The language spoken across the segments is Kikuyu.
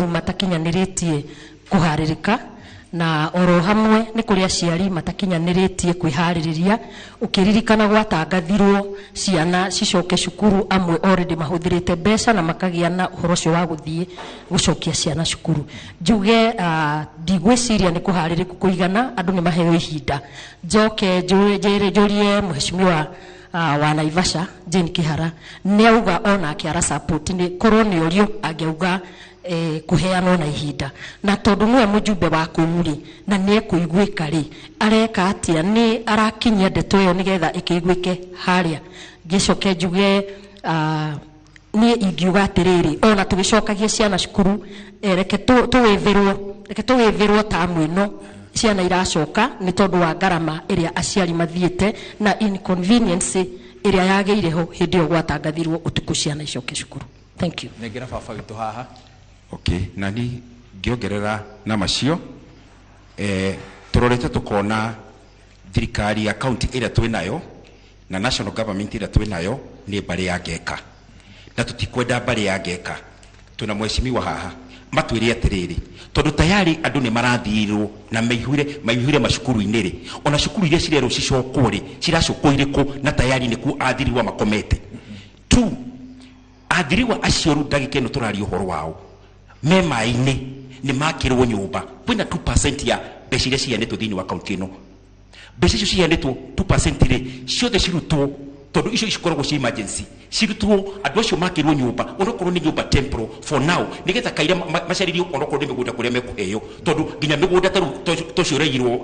macukuru matakinyanĩrĩtie kũharĩrĩka, na oro hamwe nĩ kũrĩ aciari matakinyanĩrĩtie kwĩharĩrĩria. Ũkĩririkana gwatangathirwo ciana cicoke cukuru, amwe already mahũthĩrĩte mbeca na makagĩa na ũhoro ũcio wa gũthiĩ gũcokia ciana cukuru. Njuge ndigwĩciria nĩ kũharĩrĩku kũigana, andũ nĩ maheo ihinda. Njoke njũrie mheshimiwa wa Naivasha Jane Kihara, nĩ auga onake ara support, nĩ korwo nĩ orio angĩauga kũheanwo na ihinda, na tondũ nĩwe mũjumbe wa kũu rĩ, na nĩ ekũiguĩka rĩ, areka atĩa? Nĩ arakinyia ndeto ĩyo nĩgetha ĩkĩiguĩke harĩa? Ngĩcoke njuge niĩ ingiuga atĩrĩrĩ, ona tũgĩcokagia ciana cukuru, reke tũwĩthĩrwo, reke tũwĩthĩrwo tamu ĩno ciana iracoka, nĩ tondũ wa ngarama ĩrĩa aciari mathiĩte na inconvenience ĩrĩa yagĩire ho hĩndĩ ĩyo gwatangathirwo ũtukũ ciana icoke cukuru. Thank you. Nengera baba witũ haha. Okay, nani ngĩongerera na macio, tũrorete tũkona thirikari ya county ĩrĩa twĩ nayo na national government ĩrĩa twĩ nayo nĩ mbarĩ ya ngeka, na tũtikwenda mbarĩ ya ngeka. Twĩna mheshimiwa haha, matwĩre atĩrĩrĩ, tondũ tayari andũ nĩ marathiirwo na maihũire macukuru-inĩ rĩ, ona cukuru iria cirerwo cicokwo rĩ, ciracokwo irĩkũ na tayari nĩkuo athiriwa makomete tu? Athiriwa acio rĩu ndagĩka ĩno tũraria ũhoro wao me maĩ-inĩ, nĩ makĩrwo nyũmba. Kwĩna 2% ya mbeca iria ciheanĩtwo thĩinĩ wa kaunti ĩno. Mbeca icio ciheanĩtwo 2% rĩ, ciothe cirutwo, tondũ icio cikoragwo cia emergency, cirutwo andũ acio makĩrwo nyũmba, onokorwo nĩ nyũmba temporal for now, nĩgetha kaira macarĩrio onokorwo nĩ mĩgũnda kũrĩa mekũheo, tondũ nginya mĩgũnda ta rĩu tocio ũraigirwo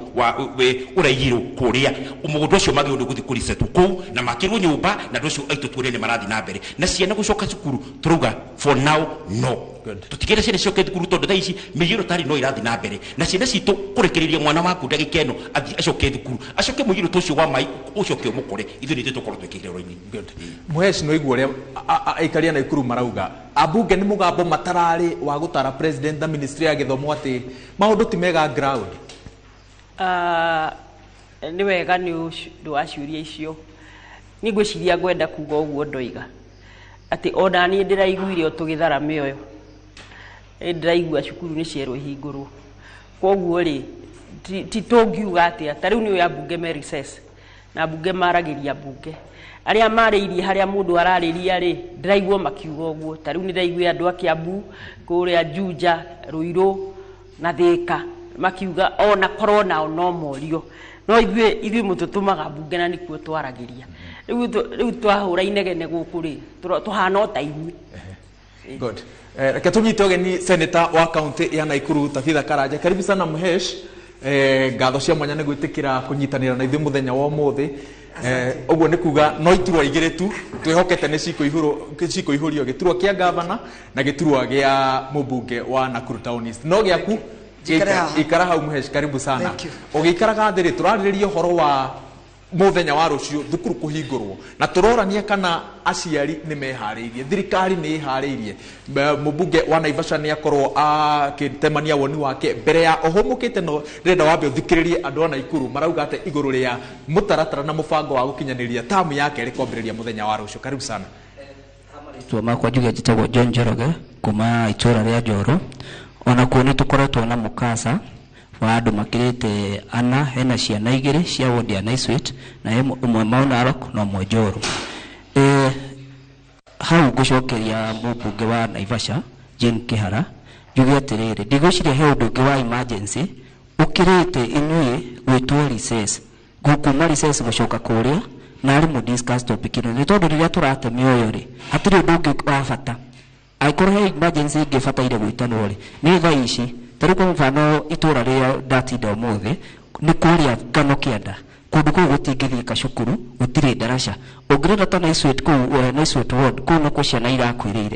ũraigirwo kũrĩa mũgũnda ũcio magĩrĩirwo nĩ gũthiĩ kũrisetwo kũu na makĩrwo nyũmba, na andũ acio aitũ tuone nĩ marathiĩ na mbere na ciana gũcoka cukuru. Tũrauga for now no. Good. Tũtikĩenda ciana cicoke thukuru, tondũ thaa ici mĩiyũro tarĩ no ĩrathiĩ na mbere na ciana citũ. Kũrekereria mwana waku ndagĩka ĩno athiĩ acoke thukuru, acoke mũiyũro ta ũcio wa maĩ ũcoke ũmũkore, ithuĩ nĩ ithuĩ tũkorwo twĩkĩrĩro-inĩ. Good. Mũhesh, nĩ waigua ũrĩa aikari a Naikuru marauga, ambunge nĩ mũgambo matararĩ wa gũtara president na ministry ya gĩthomo atĩ maũndũ ti mega ground. Nĩ wega nĩ ũndũ wa ciũria icio. Niĩ ngwĩciria ngwenda kuga ũguo ndoiga atĩ ona niĩ ndĩraiguire o tũgĩthara mĩoyo. Ĩ ndĩraigua cukuru nĩ cierwo ihingũrwo, koguo rĩ ti tũngiuga atĩa? Ta rĩu nĩ ũyũ ambunge me recess, na ambunge maragĩria mbunge arĩa marĩirie harĩa mũndũ ararĩria rĩ, ndĩraigua makiuga ũguo. Ta rĩu nĩ ndaiguire andũ a Kiambu kũrĩa Juja, Ruiru na Thĩka makiuga ona korwo nao no morio, no ithuĩ mũtũtũmaga mbunge na nĩkuo twaragĩria. Rĩu twahũra inegene gũkũ rĩ, tũhana o ta inyuĩ. Good. Reke tũnyite ũgeni senator wa kaunti ya Naikuru Tabitha Karanja. Karibu sana Mhesh. Ngatho cia mwanya nĩ gwĩtĩkĩra kũnyitanĩra na ithuĩ mũthenya wa ũmũthĩ. Ũguo nĩ kuga no iturwa igĩrĩ tu twĩhokete nĩ cikũihũrio, gĩturwa kĩa gavana na gĩturwa gĩa mũmbunge wa Nakuru Town East. No gĩaku. Njikare haha. Ikara hau Mhesh, karibu sana. Thank you. Ũgĩikaraga thĩ rĩ, tũrarĩrĩria ũhoro wa mũthenya wa rũciũ thukuru kũhingũrwo, na tũrorania kana aciari nĩ meharĩirie, thirikari nĩ ĩharĩirie. Mũmbunge wa Naivasha nĩ akorwo akĩtemania woni wake mbere ya ũhũmũkĩte, no ndĩrenda wambe ũthikĩrĩrie andũ a Naikuru marauga atĩ igũrũ rĩa mũtaratara na mũbango wa gũkinyanĩria tamu ya kerĩ kwambĩrĩria mũthenya wa rũciũ. Karibu sana. Marĩtwa makwa njuge njĩtagwo John Njoroge kuma itũra rĩa Njoro. Ona kuo nĩ tũkoretwo na mũkasa wa andũ makĩrĩte ana, hena ciana igĩrĩ cia wodi ya Naiswit na he ũmwe Mau Narok na ũmwe Njoro. Hau ngũcokeria mũmbunge wa Naivasha Jane Kihara, njuge atĩrĩrĩ, ndigwĩciria he ũndũ ũngĩ wa emergency ũkĩrĩte inyuĩ gwĩtwo recess, kuma recess gũcoka kũrĩa na arimũ discuss topic ĩno, nĩ tondũ rĩrĩa tũrate mĩoyo rĩ, hatirĩ ũndũ ũngĩ wa bata. Angĩkorwo he emergency ĩngĩ ĩbataire gwĩtanwo rĩ, nĩ thaa ici. Ta rĩu kwa mũbano itũra rĩrĩa ndatinda ũmũthĩ nĩ kũrĩa Ngano Kĩanda, kũndũ kũu gũtingĩthiĩka cukuru, gũtirĩ ndaraca. Ũngĩrora ta Naiswet kũu, Naiswet ward kũu nĩkuo ciana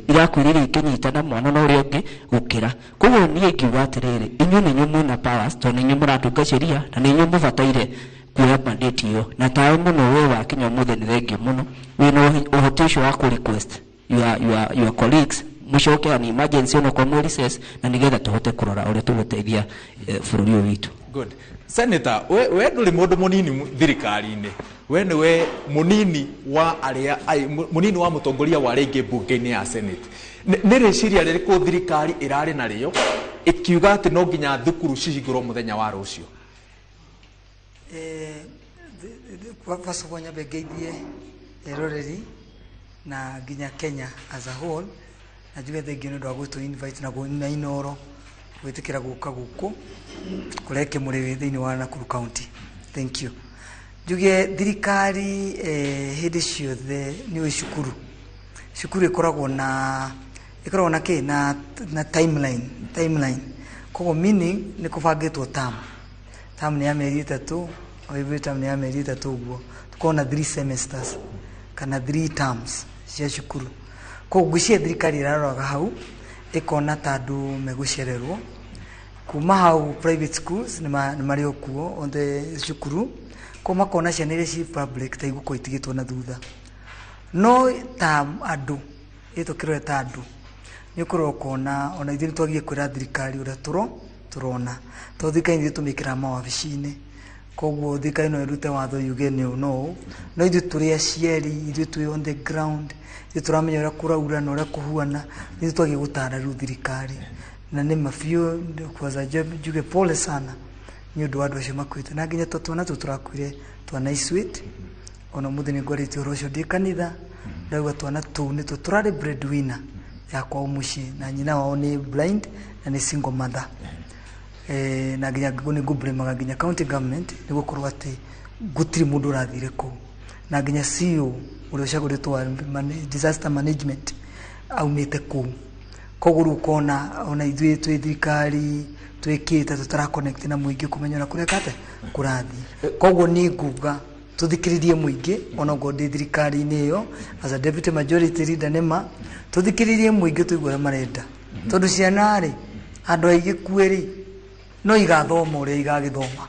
irakuĩrĩire ikĩnyitana mwana na ũrĩa ũngĩ gũkĩra. Koguo niĩ ingiuga atĩrĩrĩ, inyuĩ nĩ inyuĩ mwĩna powers, tondũ nĩ inyuĩ mũratunga sheria na nĩ inyuĩ mũbataire kuoya mandate ĩyo, na tawe mũno we wakinya ũmũthĩ nĩ thengiũ mũno wĩna ũhoti ũcio wa kũ request your colleagues mũcoke an emergency onokorwo mwĩ recess, na nĩgetha tũhote kũrora ũrĩa tũgũteithia bũrũri ũyũ witũ. Good. Senator, we ndũrĩ mũndũ mũnini thirikari-inĩ. We nĩwe mũnini wa arĩa mũnini wa mũtongoria wa arĩa aingĩ mbunge-inĩ ya Senate. Nĩ rĩciria rĩrĩkũ thirikari ĩrarĩ narĩo ĩkiuga atĩ no nginya thukuru cihingũrwo mũthenya wa rũciũ? First of all, nyambe ngeithie eroreri na nginya Kenya as a whole, na njuge thengiũ nĩ ũndũ wa gũtũ invite na na Inoro gwĩtĩkĩra gũka gũkũ kũrĩa kĩmũrĩ thĩinĩ wa Nakuru County. Thank you. Njuge thirikari hĩndĩ ciothe nĩ ũĩ cukuru cukuru ĩkoragwo na kĩ na timeline, koguo meaning nĩ kũbangĩtwo term term nĩ ya mĩeri 3, o every term nĩ ya mĩeri 3, ũguo tũkorwo na three semesters kana three terms cia cukuru. Koguo ngwĩciria thirikari ĩraroraga hau ĩkona ta andũ megũcererwo kuma hau. Private schools nĩ marĩ o kuo on the cukuru, koguo makona ciana iria ci public ta igũkorwo itigĩtwo na thutha. No ta andũ ĩ tũkĩrore ta andũ nĩ ũkũrora ũkona ona ithuĩ nĩ twagire kwĩra thirikari ũrĩa tũrona, tondũ thirikari nĩ tũmĩkĩraga mawabici-inĩ. Koguo thirikari no ĩrute watho yuge nĩ ũũ no ũũ, no ithuĩ tũrĩ aciari, ithuĩ twĩ on the ground, ithuĩ tũramenya ũrĩa kũraura na ũrĩa kũhuana, ithuĩ twagiĩ gũtara rĩu thirikari. Na nĩ ma biũ, kwanza njuge pole sana nĩ ũndũ wa andũ acio makuĩte, na nginya twana tũu tũrakuire twana Iswit. Ona mũthĩ nĩ ngwarĩtie ũhoro ũcio ndĩ kanitha, ndauga twana tũu nĩtwo tũrarĩ breadwinner ya kwao mũciĩ, na nyina wao nĩ blind na nĩ single mother. Na nginya nĩ ngũblemaga nginya county government nĩ gũkorwo atĩ gũtirĩ mũndũ ũrathire kũu, na nginya CEO ũrĩa ũcagũrĩtwo wa disaster management aumĩte kũu. Koguo rĩu ũkona ona ithuĩ twĩ thirikari twĩkĩte tũtara connect na mũingĩ kũmenya ũrĩa kũreka atĩa kũrathiĩ. Koguo niĩ nguga tũthikĩrĩrie mũingĩ, ona okorwo ndĩ thirikari-inĩ ĩyo as a deputy majority leader, nĩma tũthikĩrĩrie mũingĩ tũigue ũrĩa marenda, tondũ ciana rĩ andũ aingĩ kue rĩ no igathoma ũrĩa igagĩthoma.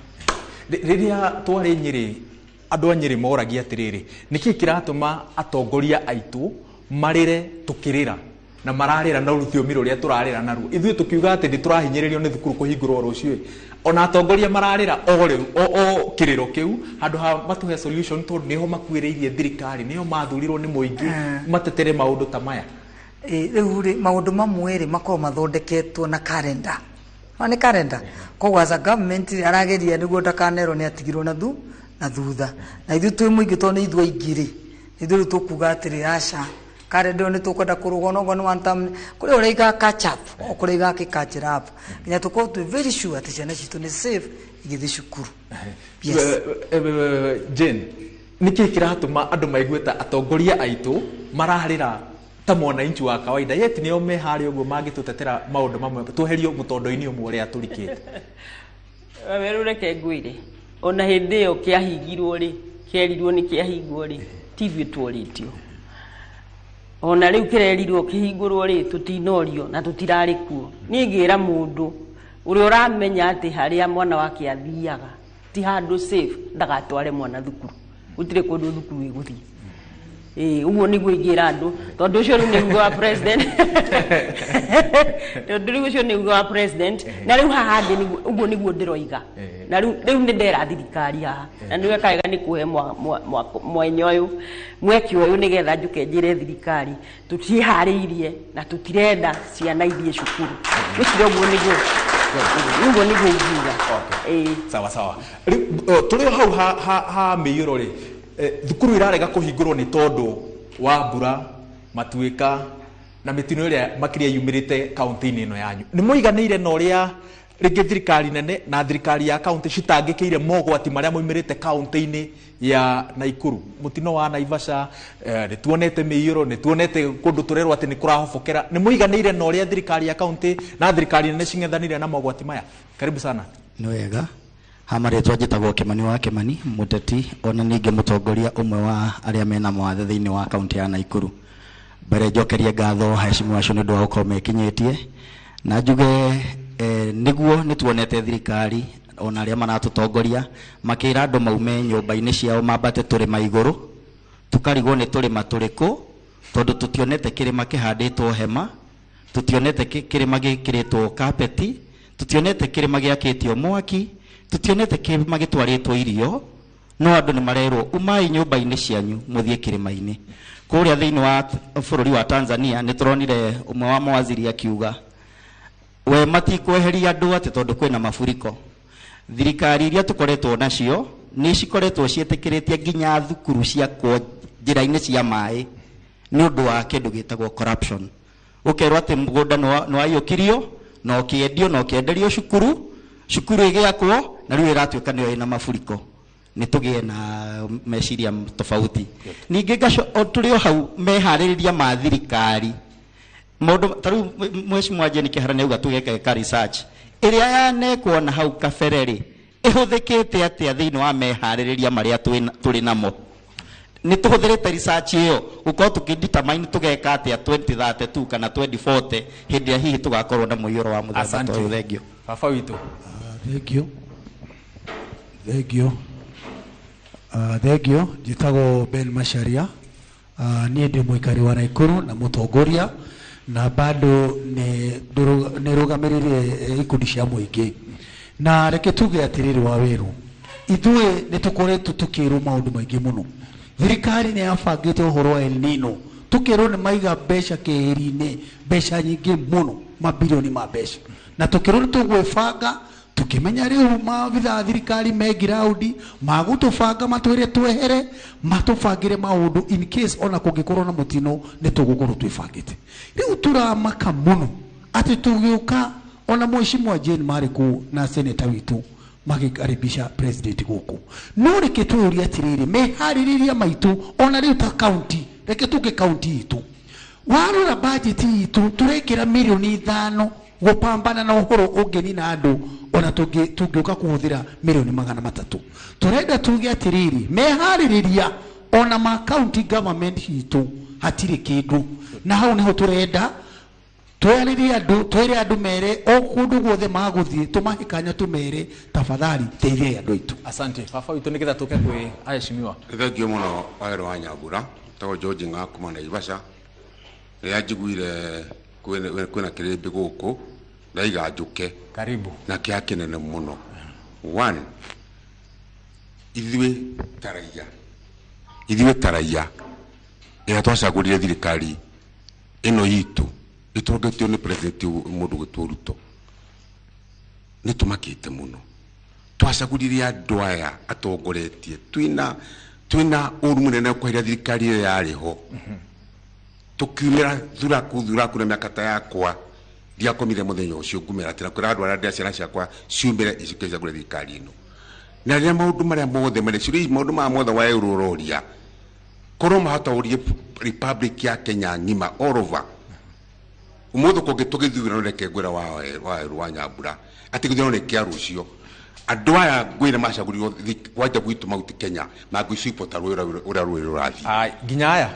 Rĩrĩa twarĩ Nyĩrĩ, andũ a Nyĩrĩ moragia atĩrĩrĩ, nĩkĩ kĩratũma atongoria aitũ marĩre tũkĩrĩra na mararĩra na rũthiomi rũrĩa tũrarĩra naruo? Ithuĩ tũkiuga atĩ nĩ tũrahinyĩrĩrio nĩ thukuru kũhingũrwo rũciũ, ona atongoria mararĩra o rĩu o kĩrĩro kĩu handũ ha matũhe solution, tondũ nĩho makuĩrĩirie thirikari, nĩho mathurirwo nĩ mũingĩ matetere maũndũ ta maya. Rĩu rĩ maũndũ mamwe rĩ makoragwo mathondeketwo na kalenda, ma nĩ kalenda. Koguo as a government rĩ, arageria nĩguo ndakanerwo nĩ atigirwo na thutha, na ithuĩ twĩ mũingĩ, tondũ nĩ ithuĩ aingĩ rĩ, ithuĩ rĩu tũkuga atĩrĩ, aca, kalenda ĩyo nĩ tũkwenda kũrũgwo noguo nĩ one term kũrĩ ũrĩa iga catch up o kũrĩa igakĩ catch up nginya tũkorwo twĩ very sure atĩ ciana citũ nĩ safe igĩthiĩ cukuru, yes. Jane, nĩkĩ kĩratũma andũ maigue ta atongoria aitũ mararĩra ta mwananchi wa kawaida, yet nĩo me harĩa ũguo mangĩtũtetera maũndũ mamwe tweherio mũtondo-inĩ ũmwe ũrĩa tũrikĩte? Waweru, reke ngwĩre, ona hĩndĩ ĩyo kĩahingirwo rĩ, kĩerirwo nĩ kĩahingwo rĩ, ti ithuĩ tuorĩtio. Ona rĩu kĩrerirwo kĩhingũrwo rĩ, tũtinorio na tũtirarĩ kuo. Niĩ ngĩra mũndũ ũrĩa ũramenya atĩ harĩa mwana wake athiaga ti handũ safe, ndagatware mwana thukuru. Gũtirĩ kũndũ thukuru ĩgũthiĩ. Ĩĩ, ũguo nĩguo ingĩra andũ, tondũ ũcio rĩu nĩ uge wa president, tondũ rĩu ũcio nĩ uge wa president, na rĩu haha ndĩ ũguo nĩguo ndĩroiga. Na rĩu nĩ ndera thirikari haha, na nĩ weka wega nĩ kũhe mwenya ũyũ, mweke ũyũ, nĩgetha njũke njĩre thirikari tũtiĩharĩirie na tũtirenda ciana ithiĩ cukuru. Gwĩciria ũguo nĩguo ingiuga. Ĩĩ. Sawa sawa. Rĩu tũrĩ o hau ha mĩiyũro rĩ, thukuru irarega kũhingũrwo nĩ tondũ wa mbura, matuĩka na mĩtino ĩrĩa makĩria yumĩrĩte kaunti-inĩ ĩno yanyu. Nĩ mũiganĩire na ũrĩa rĩngĩ thirikari nene na thirikari ya kaunti citangĩkĩire mogwati marĩa maumĩrĩte kaunti-inĩ ya Naikuru? Mũtino wa Naivasha, nĩ tuonete mĩiyũro, nĩ tuonete kũndũ tũrerwo atĩ nĩ kũrahobokera. Nĩ mũiganĩire na ũrĩa thirikari ya kaunti na thirikari nene cing'ethanĩire na mogwati maya? Karibu sana. Nĩ wega. Ha marĩtwa njĩtagwo Kĩmani wa Kĩmani, mũteti ona ningĩ mũtongoria ũmwe wa arĩa mena mawathe thĩinĩ wa kaunti ya Naikuru. Mbere njokerie ngatho heshimiwa acio nĩ ũndũ wa gũkorwo mekinyĩtie, na njuge nĩguo nĩ tuonete thirikari ona arĩa maratũtongoria makĩra andũ maume nyũmba-inĩ ciao mambate tũrĩma igũrũ. Tũkarigwo nĩ tũrĩma tũrĩkũ, tondũ tũtionete kĩrĩma kĩhandĩtwo hema, tũtionete kĩrĩma gĩkĩrĩtwo kapeti, tũtionete kĩrĩma gĩakĩtio mwaki, tũtionete kĩrĩma gĩtwarĩtwo irio. No andũ nĩ marerwo umai nyũmba-inĩ cianyu mũthiĩ kĩrĩma-inĩ. Kũrĩa thĩinĩ wa bũrũri wa Tanzania nĩ tũronire ũmwe wa mawaziri akiuga we matikweheria andũ atĩ tondũ kwĩna mafuriko. Thirikari iria tũkoretwo nacio nĩ cikoretwo ciĩtĩkĩrĩtie nginya thukuru ciakwo njĩra-inĩ cia maĩ nĩ ũndũ wa kĩndũ gĩtagwo corruption. Ũkerwo atĩ mũgũnda nĩ waiyũkirio na ũkĩendio na ũkĩenderio cukuru, cukuru ĩgĩakwo na rĩu ĩratuĩka nĩyo ĩna mafuriko. Nĩ tũgĩe na meciria tofauti. Ningĩ tũrĩ o hau meharĩrĩria ma thirikari. Maũndũ ta rĩu Mheshimiwa Jane Kĩhara nĩauga tũgeka research ĩrĩa yanekwo na hau kabere rĩ ĩhũthĩkĩte atĩa thĩinĩ wa meharĩrĩria marĩa tũrĩ namo. Nĩ tũhũthĩrĩte research ĩyo gũkorwo tũkĩ-determine tũgeka atĩa 2032 kana 2040 hĩndĩ ĩrĩa hihi tũgakorwo na mũiyũro wa mũthemba ta ũyũ. Thengio. Baba witũ. Thengio. Thengio. Thengio, njĩtagwo Ben Macharia. Niĩ ndĩ mũikari wa Naikuru na mũtongoria na bado nĩ rũgamĩrĩire ikundi cia mũingĩ. Na reke tuge atĩrĩrĩ wa wĩru, ithuĩ nĩ tũkoretwo tũkĩrwo maũndũ maingĩ mũno. Thirikari nĩ yabangĩte ũhoro wa El Nino, tũkerwo nĩ maiga mbeca kĩhĩri-inĩ, mbeca nyingĩ mũno, mabirioni ma mbeca, na tũkerwo nĩ tũgwĩbanga. Tukimenya rĩu maabithaa thirikari me ground magũtũbanga matwĩre twehere matũbangĩre maũndũ in case ona kũngĩkorwo na mũtino nĩ tũgũkorwo twĩbangĩte. Rĩu tũramaka mũno atĩ tũgĩũka ona Mheshimiwa Jane marĩ kũu na seneta witũ magĩkaribisha president gũkũ, no reke twĩyũrie atĩrĩrĩ, meharĩrĩria maitũ ona rĩu ta county, reke tũke county itũ, warora budget itũ tũrekĩra mirioni 5 gũpambana na ũhoro ũngĩnina andũ ona tũngĩũka kũhũthĩra mirioni 300. Tũrenda tuge atĩrĩrĩ, meharĩrĩria ona ma county government itũ hatirĩ kĩndũ, na hau nĩho tũrenda twarĩrie andũ, twĩre andũ mere o kũndũ guothe magũthiĩ tũmahe kanya tũmere tafadhali teithiai andũ aitũ. Asante baba witũ, nĩgetha tũke kwĩ aheshimiwa. Thengio mũno Wawerũ wa Nyambura, tagwo George Ng'a kuma Naivasha. Rĩrĩa njiguire kwĩna kĩrĩmbĩ gũkũ ndaiga njũke. Karibu. Na kĩa kĩnene mũno. One, ithuĩ ta raia ĩrĩa twacagũrire thirikari ĩno itũ ĩtongoretio nĩ president mũndũ gwĩtwo Ruto, nĩ tũmakĩte mũno. Twacagũrire andũ aya atongoretie twĩna ũru mũnene kweheria thirikari ĩrĩa yarĩ ho. Tũkiumĩra thuraku na mĩaka ta yakwa ndiakomire mũthenya ũcio ngumĩra atĩ na kwĩra andũ arĩa ndĩa ciana ciakwa ciumĩre icoke icagũre thirikari ĩno. Na rĩrĩa maũndũ marĩa mothe marĩa ciũria maũndũ maya mothe Wawerũ ũroria korwo mahota ũrie Republic ya Kenya ng'ima all over ũmũthĩ kũngĩ tũgĩthurano reke ngwĩra Wawerũ wa Nyambura atĩ gĩthurano nĩ kĩa rũciũ. Andũ aya ngwĩra macagũrirwo kwanja gwitũ Mount Kenya mangĩcipota rũĩ ũrĩa rũĩ rũrathiĩ. Nginya aya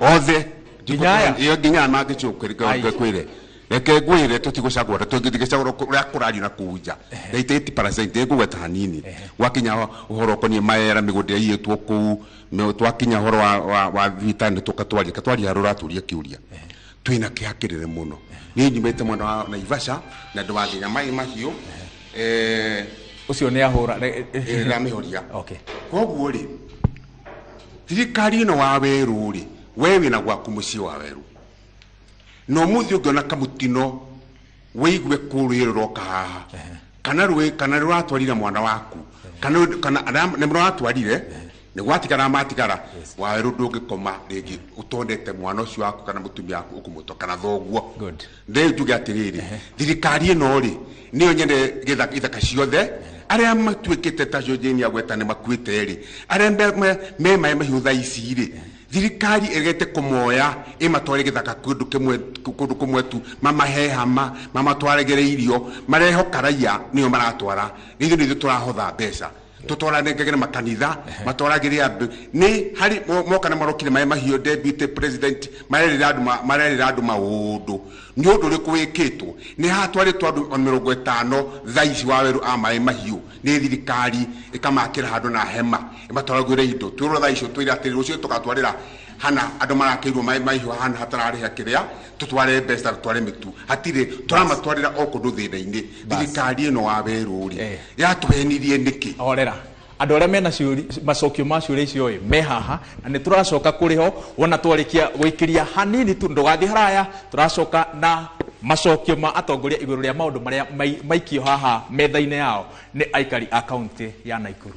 othe nginya aya iyo nginya mangĩcoka kwĩre reke ngwĩre tũtigũcagũra tũngĩcagũra ũrĩa kũrario na kũu nja 88% ĩngũgweta hanini. Gwakinya ũhoro ũkoniĩ maera mĩgũnda ĩrĩa ĩiyĩtwo kũu, twakinya ũhoro wa thibitarĩ nĩ tũka twaria harĩa ũratũria kĩũria twĩna kĩeha kĩnene mũno. Niĩ nyumĩte mwena wa Naivasha na ndĩwathĩnya maĩ mahiũ ũcio nĩ ahũra ndĩramĩhoria. Koguo rĩ thirikari ĩno Wawerũ rĩ, we wĩna gwaku mũciĩ Wawerũ, na ũmũthĩ ũngĩona kamũtino wĩigue kũu rũĩ rũroka haha kana rũĩ kana rũratwarire mwana waku kana nĩ rũratwarire nĩ gwatigara matigara, Wawerũ ndũngĩkoma rĩngĩ ũtonete mwana ũcio waku kana mũtumia waku ũkũmũtwa kana thoguo. Ndĩ njuge atĩrĩrĩ, thirikari ĩno rĩ nĩyo nyene ithaka ciothe arĩa matuĩkĩte ta Jane agweta nĩ makuĩte rĩ, arĩa me maĩ mahiũ thaa ici rĩ, thirikari ĩregete kũmoya ĩmatware gĩthaka kũndũ kũmwe tu, mamahe hama, mamatwaragĩre irio, marehoka raia nĩo maratwara, ithuĩ nĩ ithuĩ tũrahotha mbeca tũtwaranengagĩre makanitha matwaragĩre andũ nĩ harĩ moka na marokire maĩ mahiũ deputy president marerĩra andũ maũndũ nĩ ũndũ ũrĩkũ wĩkĩtwo nĩ hatwarĩtwo andũ 50 thaa ici Wawerũ a maĩ mahiũ nĩ thirikari ĩkamakĩra handũ na hema ĩmatwaragĩre indo twĩrwo thaa icio twĩre atĩrĩ rũciũ tũgatwarĩra hana andũ marakĩirwo maĩ mahiũ hana hatararĩha kĩrĩa tũtware mbeca tũtware mĩtu hatirĩ tũramatwarĩra o kũndũ thĩna-inĩ. Thirikari ĩno Wawerũ rĩ yatũhenirie nĩkĩ? Horera. Andũ arĩa mena macokio ma ciũria icio ĩ me haha, na nĩ tũracoka kũrĩ ho wona twarĩkia gũikĩria hanini tu, ndũgathiĩ haraya, tũracoka na macokio ma atongoria igũrũ rĩa maũndũ marĩa maikio haha metha-inĩ yao nĩ aikari a kaunti ya Nakuru.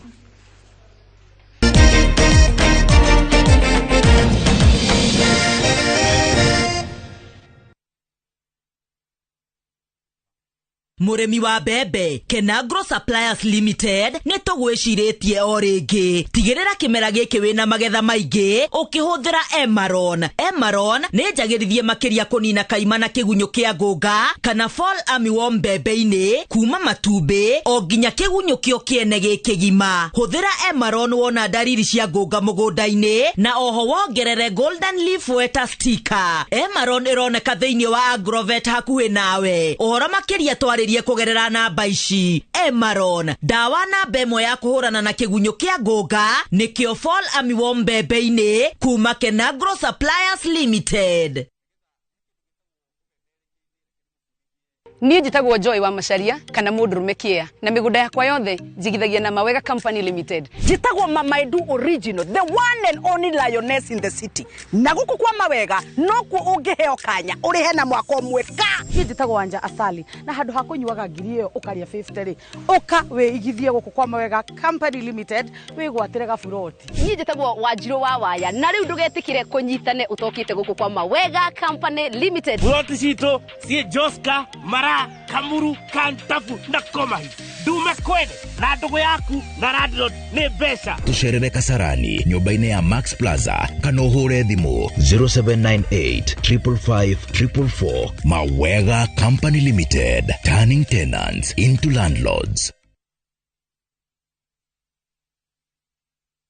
Mũrĩmi wa mbembe, Kenagro Suppliers Limited nĩ tũgwĩcirĩtie o rĩngĩ. Tigĩrĩra kĩmera gĩkĩ wĩna magetha maingĩ ũkĩhũthĩra Emaron. Emaron nĩ njagĩrithie makĩria kũnina kaima na kĩgunyũ kĩa ngũnga kana fall armyworm mbembe-inĩ kuma matumbĩ o nginya kĩgunyũ kĩo kĩene gĩkĩgima. Hũthĩra Emaron wona ndariri cia ngũnga mũgũnda-inĩ na oho wongerere Golden Leaf Wetter Sticker. Emaron ĩroneka thĩinĩ wa Agrovet hakuhĩ nawe. Ũhoro makĩria twarĩrie kũgerera namba ici. Emaron, ndawa namba ĩmwe ya kũhũrana na kĩgunyũ kĩa ngũnga nĩkĩo fall armyworm mbembe-inĩ kuma Kenagro Suppliers Limited. Niĩ njĩtagwo Joy wa Macharia kana mũndũrũme kĩa, na mĩgũnda yakwa yothe njigithagia na Mawega Company Limited. Njĩtagwo Mama Edu Original, the one and only lioness in the city. Na gũkũ kwa Mawega nokuo ũngĩheo kanya ũrĩhe na mwaka ũmwe ka. Niĩ njĩtagwo Wanja Asali, na handũ ha kũnyuaga ngiri ĩyo ũkarĩa 50 rĩ, ũka wĩigithie gũkũ kwa Mawega Company Limited wĩgwatĩre gaburoti. Niĩ njĩtagwo Wanjirũ wa Waya, na rĩu ndũgetĩkĩre kũnyitane ũtokĩte gũkũ kwa Mawega Company Limited. Buroti citũ ciĩ Joska, Mara, Kamuru, Kantafu na Komahi. Ndume kwene na ndũgũ yaku na landlord nĩ mbeca. Tũcerere Kasarani nyũmba-inĩ ya Max Plaza kana ũhũre thimũ 0798 555 444. Mawega Company Limited, turning tenants into landlords.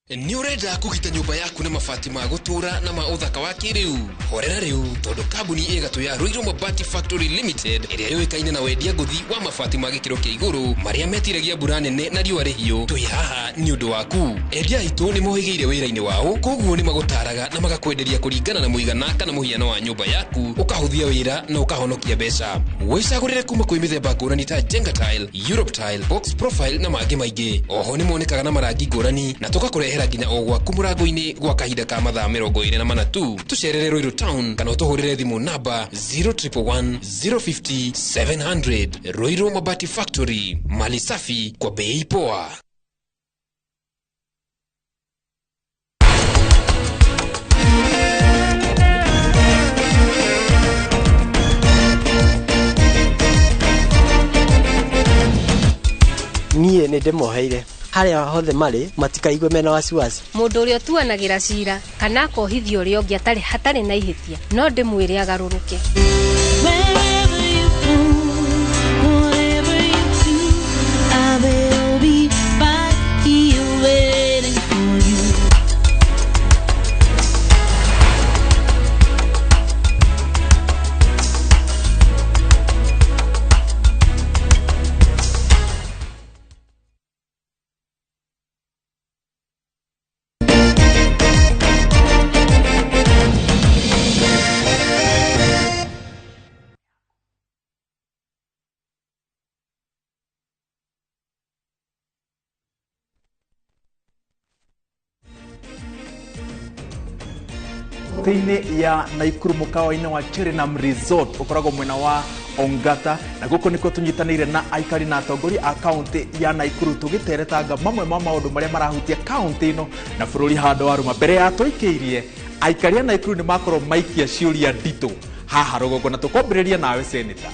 Nĩ ũrenda kũgita nyũmba yaku na mabati ma gũtũũra na ma ũthaka wa kĩrĩu? Horera rĩu, tondũ kambuni ĩgatũ ya Ruiru Mabati Factory Limited ĩrĩa yũĩkaine na wendia ngũthi wa mabati ma gĩkĩro kĩa igũrũ marĩa metiragia mbura nene na riũa rĩhiũ, twĩ haha nĩ ũndũ waku. Endia aitũ nĩ mohĩgĩire wĩra-inĩ wao, koguo nĩ magũtaraga na magakwenderia kũringana na mũigana kana mũhiano wa nyũmba yaku, ũkahũthia wĩra na ũkahonokia mbeca. Wĩcagũrĩre kuma kwĩ mĩthemba ngũrani ta Jenga Tile, Europe Tile, Box Profile na mangĩ maingĩ. Oho nĩ monekaga na marangi ngũrani na tũgakũrehera nginya o gwaku mũrango-inĩ gwa kahinda ka mathaa 24 tu. Tũcerere Ruiru Town kana ũtũhũrĩre thimũ namba 0111 050 700. Ruiru Mabati Factory, mali safi kwa bei poa. Niĩ nĩ ndĩmoheire harĩa hothe marĩ matikaigue mena wasiwasi. Mũndũ ũrĩa ũtuanagĩra cira kana akohithia ũrĩa ũngĩ hatarĩ na ihĩtia no ndĩmwĩre agarũrũke. Thĩinĩ ya Nakuru mũkawa-inĩ wa Cherenam Resort ũkoragwo mwena wa Ongata, na gũkũ nĩkuo tũnyitanĩire na aikari na atongoria a kaunti ya Nakuru tũgĩteretanga mamwe ma maũndũ marĩa marahutia kaunti ĩno na bũrũri handũ wa rũma. Mbere ya tũikĩirie, aikari a Nakuru nĩ makorwo maikia ciũria nditũ haha rũgongo, na tũkwambĩrĩria nawe Senator.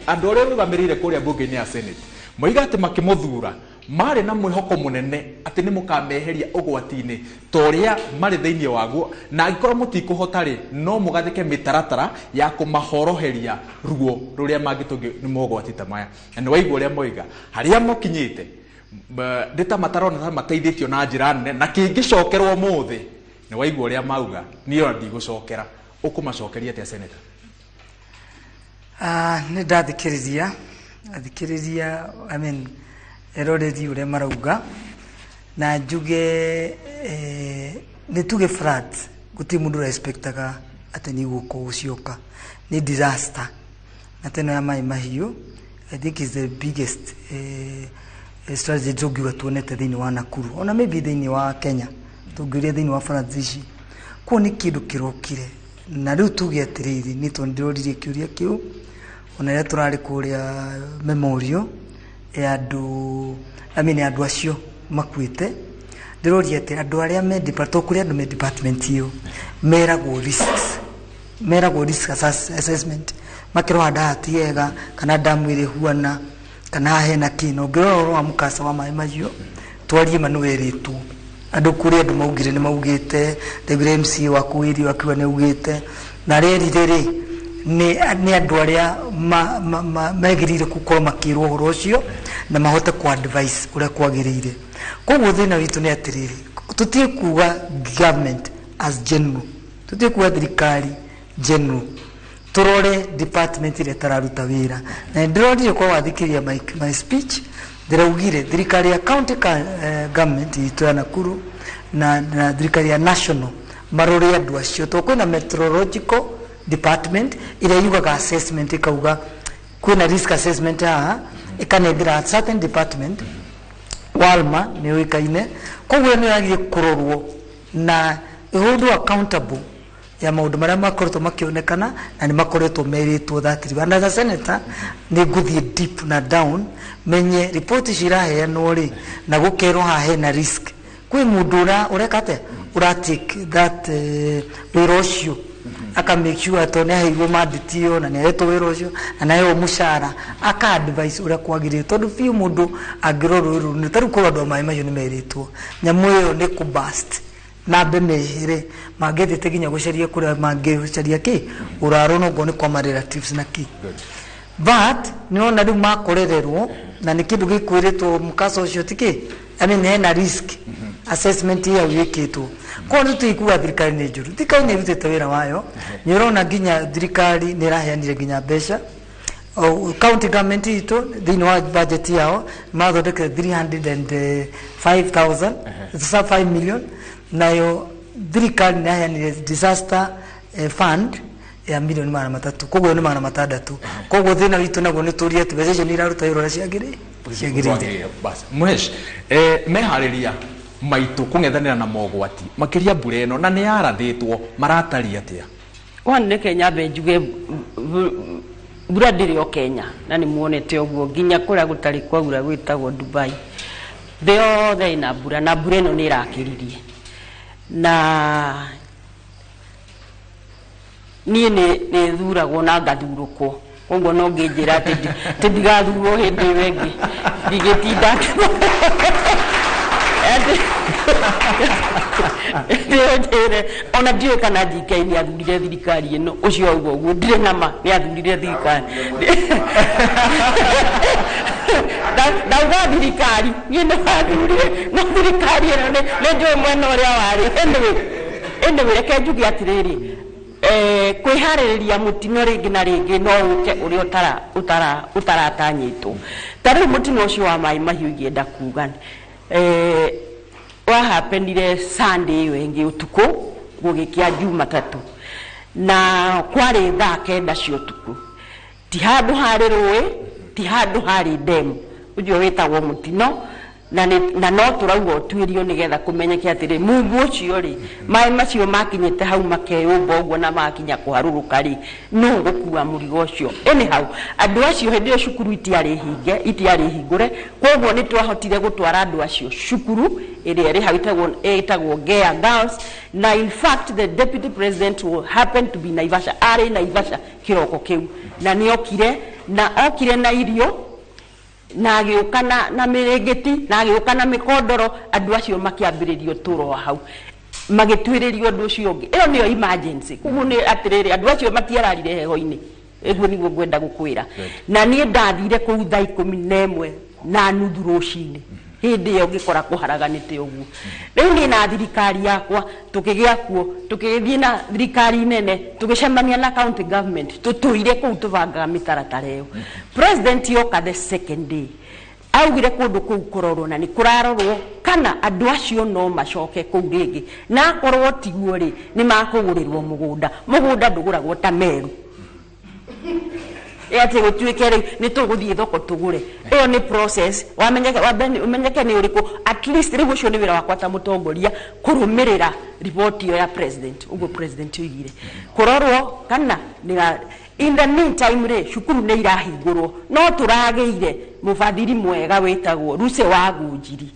Andũ arĩa ũrũgamĩrĩire kũrĩa mbunge-inĩ ya Senate moiga atĩ makĩmũthura marĩ na mwĩhoko mũnene atĩ nĩ mũkameheria ũgwati-inĩ ta ũrĩa marĩ thĩinĩ waguo, na angĩkorwo mũtikũhota rĩ, no mũgathĩke mĩtaratara ya kũmahoroheria ruo rũrĩa mangĩtũngio nĩ mogwati ta maya. Na nĩ waigua ũrĩa moiga harĩa mokinyĩte nĩ ta matarona ta mateithĩtio na njĩra nene, na kĩngĩcokerwo ũmũthĩ nĩ waigua ũrĩa mauga, niĩ ona ndigũcokera. Ũkũmacokeria atĩa Senator? Nĩ ndathikĩrĩria I mean eroreri ũrĩa marauga, na njuge nĩ tuge flat gũtirĩ mũndũ ũrespectaga atĩ nĩ igũka gũcioka, nĩ disaster na teno ya maĩ mahiũ. I think is the biggest Strategy tũngiuga tuonete thĩinĩ wa Nakuru, ona maybe thĩinĩ wa Kenya, tũngiuria thĩinĩ wa floods ici kuo nĩ kĩndũ kĩrokire. Na rĩu tuge atĩrĩrĩ, nĩ tondũ ndĩroririe kĩũria kĩu ona rĩrĩa tũrarĩ kũrĩa memorial ya andũ, I mean, andũ acio makuĩte. Ndĩroria atĩ andũ arĩa me department, kũrĩ andũ me department ĩyo meragwo risks, meragwo risk assessment, makerwo handũ haha ti hega, kana damu ĩrĩa ĩhuana, kana haha hena kĩ. Na ũngĩrora ũhoro wa mũkasa wa maĩ mahiũ, twarie ma, nĩ werĩtwo andũ kũrĩ andũ maugire, nĩ maugĩte. Ndaiguire MCA wa kũu area akiuga nĩ augĩte, na arĩa erire rĩ nĩ andũ arĩa megĩrĩire gũkorwo makĩrwo ũhoro ũcio na mahote ku advise ũrĩa kwagĩrĩire. Koguo thĩna witũ nĩ atĩrĩrĩ, tũtige kuga government as general, tũtige kuga thirikari general, turore department ĩrĩa ĩtararuta wĩra. Na ndĩrorire kwa wathikĩria my speech, ndĩraugire thirikari ya county government itũ ya Nakuru na thirikari ya national marore andũ acio, tondũ kwĩna meteorological department ĩrĩa yugaga assessment, ĩkauga kwĩna risk assessment haha, ĩkanengera certain department. Walma nĩ ũĩkaine, koguo nĩ yagire kũrorwo na ĩholdwo accountable ya maũndũ marĩa makoretwo makĩonekana, na nĩ makoretwo merĩtwo that. And as a senator nĩ ngũthiĩ deep na down menye report ici iraheanwo rĩ, na gũkerwo haha hena risk, kwĩ mũndũ ũreka atĩa, ũra take that wĩra ũcio, aka make sure atĩ nĩ aheirwo mandate ĩyo na nĩ ahetwo wĩra ũcio na nĩ aheo mũcara, aka advice ũrĩa kwagĩrĩire. Tondũ biũ mũndũ angĩrora rũĩ rũu, nĩ tarĩu korwo andũ a maĩ mahiũ nĩ merĩtwo nyamũ ĩyo nĩ kũ burst na ambe mehere, mangĩthiĩte nginya gũcaria kũrĩa mangĩcaria kĩ ũraro, no ngorwo nĩ kwa ma relatives na kĩ. But nĩwona rĩu makorererwo na nĩ kĩndũ gĩkwĩrĩtwo mũkasa ũcio ti kĩ, I mean, hena risk assessment ĩyo ĩkĩtwo. Koguo nĩ tũikuga thirikari nĩ njũru, thirikari nĩ ĩrutĩte wĩra wayo. Nĩ ũrona nginya thirikari nĩ ĩraheanire nginya mbeca. County government itũ thĩinĩ wa budget yao mathondekire 305,000, sasa 5 million. Nayo thirikari nĩ yaheanire disaster fund ya milioni 300, koguo nĩ 600. Koguo thĩna witũ naguo nĩ tũrie atĩ mbeca icio nĩ iraruta wĩra ũrĩa ciagĩrĩire. Bas Mhesh, meharĩria maitũ kũng'ethanĩra na mogwati makĩria mbura ĩno na nĩ yarathĩtwo marataria atĩa? One, reke nyambe njuge mbura ndĩrĩ o Kenya, na nĩ muonete ũguo nginya kũrĩa gũtarĩ kwaura gwĩtagwo Dubai, thĩ yothe ĩna mbura, na mbura ĩno nĩ ĩrakĩririe. Na niĩ nĩ thuragwo na ngathurũkwo, koguo no ngĩnjĩra atĩ ndigathurwo hĩndĩ ĩyo ĩngĩ, ndigĩtinda njĩre. Ona ndiũĩ kana GK nĩ athurire thirikari ĩno, ũcio auga ũguo ndirĩ nama nĩ athurire thirikari. Ndauga thirikari niĩ nĩ wathurire, no thirikari ĩno nĩ njũĩ mwena ũrĩa warĩ. Anyway, reke njuge atĩrĩrĩ, kwĩharĩrĩria mũtino rĩngĩ na rĩngĩ no ũke ũrĩa ũtaratanyĩtwo. Ta rĩu mũtino ũcio wa maĩ mahiũ, ingĩenda kuga wahapenire Sunday ĩyo ĩngĩ ũtukũ gũgĩkĩa Jumatatũ, na kwarĩ thaa 9 cia ũtukũ. Ti handũ harĩ rũĩ, ti handũ harĩ demu, ũcio wĩtagwo mũtino. Na no tũrauga ũtuĩrio nĩgetha kũmenyeke atĩrĩ, mungu ũcio rĩ, maĩ macio makinyĩte hau makeyũmba ũguo na makinya kũharũrũka rĩ, nũ gũkua mũrigo ũcio? Anyhow, andũ acio hĩndĩ ĩyo cukuru itiarĩ hinge, itiarĩ hingũre, koguo nĩ twahotire gũtwara andũ acio cukuru ĩrĩa ĩrĩ hau ĩtagwo Ngea Girls. Na in fact the deputy president will happen to be Naivasha, arĩ Naivasha kĩroko kĩu, na nĩ okire, na okire na irio, na agĩũka na mĩrĩngĩti, na agĩũka na mĩkondoro. Andũ acio makĩambĩrĩria ũtũũro wa hau, magĩtuĩrĩrio ũndũ ũcio ũngĩ. Ĩyo nĩyo emergency. Koguo nĩ atĩrĩrĩ, andũ acio matiararire heho-inĩ, ĩguo nĩguo ngwenda gũkwĩra. Na niĩ ndathire kũu thaa 11:30 rũcinĩ, hĩndĩ ĩyo ngĩkora kũharaganĩte ũguo. Rĩu niĩ na thirikari yakwa tũkĩgĩa kuo, tũkĩgĩthiĩ na thirikari nene, tũgĩcemania na county government, tũtũire kũu tũbangaga mĩtaratara ĩyo. President yoka the second day augire kũndũ kũu kũrorwo, na nĩ kũrarorwo kana andũ acio no macoke kũu rĩngĩ, na akorwo tiguo rĩ, nĩ makũgũrĩrwo mũgũnda. Mũgũnda ndũgũragwo ta Meru. Atĩ gũtuĩke rĩu nĩ tũgũthiĩ thoko tũgũre, ĩyo nĩ process. Wamenyeke wambe ũmenyeke nĩ ũrĩkũ. At least rĩu ũcio nĩ wĩra wakwa ta mũtongoria kũrũmĩrĩra riboti ĩyo ya president, ũguo president oigire kũrorwo kana nĩ. In the meantime rĩ, cukuru nĩ irahingũrwo, no tũragĩire mũbathiri mwega wĩtagwo Ruse wa Ngũnjiri.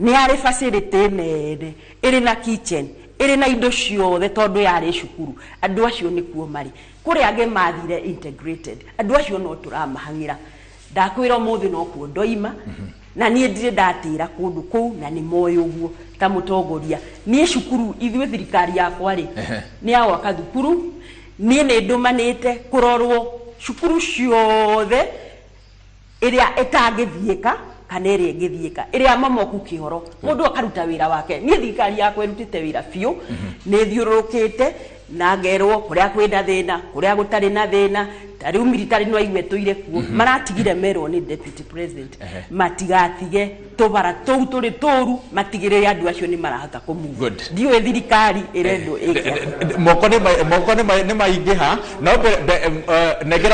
Nĩ arĩ facility nene ĩrĩ na kitchen, ĩrĩ na indo ciothe, tondũ yarĩ cukuru. Andũ acio nĩkuo marĩ. Kũrĩ angĩ mathire integrated, andũ acio no tũramahang'ĩra. Ndakwĩra ũmũthĩ nokuo ndoima, na niĩ ndirĩ ndatĩra kũndũ kũu, na nĩ moĩ ũguo. Ta mũtongoria niĩ cukuru, ithuĩ thirikari yakwa rĩ, nĩ ya gwaka thukuru. Niĩ nĩ ndũmanĩte kũrorwo cukuru ciothe ĩrĩa ĩtangĩthiĩka kana ĩrĩa ĩngĩthiĩka, ĩrĩa momoku kĩhoro, mũndũ akaruta wĩra wake. Niĩ thirikari yakwa ĩrutĩte wĩra biũ, nĩ thiũrũrũkĩte na ngerwo kũrĩa kwĩna thĩna, kũrĩa gũtarĩ na thĩna. Ta rĩu military no aigue tũire kuo, maratigire merwo nĩ deputy president matigatige tũbara tũu tũrĩ tũru, matigĩrĩre andũ acio nĩ marahota kũmove. Good. Ndiũĩ thirikari ĩrendwo ĩke atĩa. Moko nĩ maingĩha, no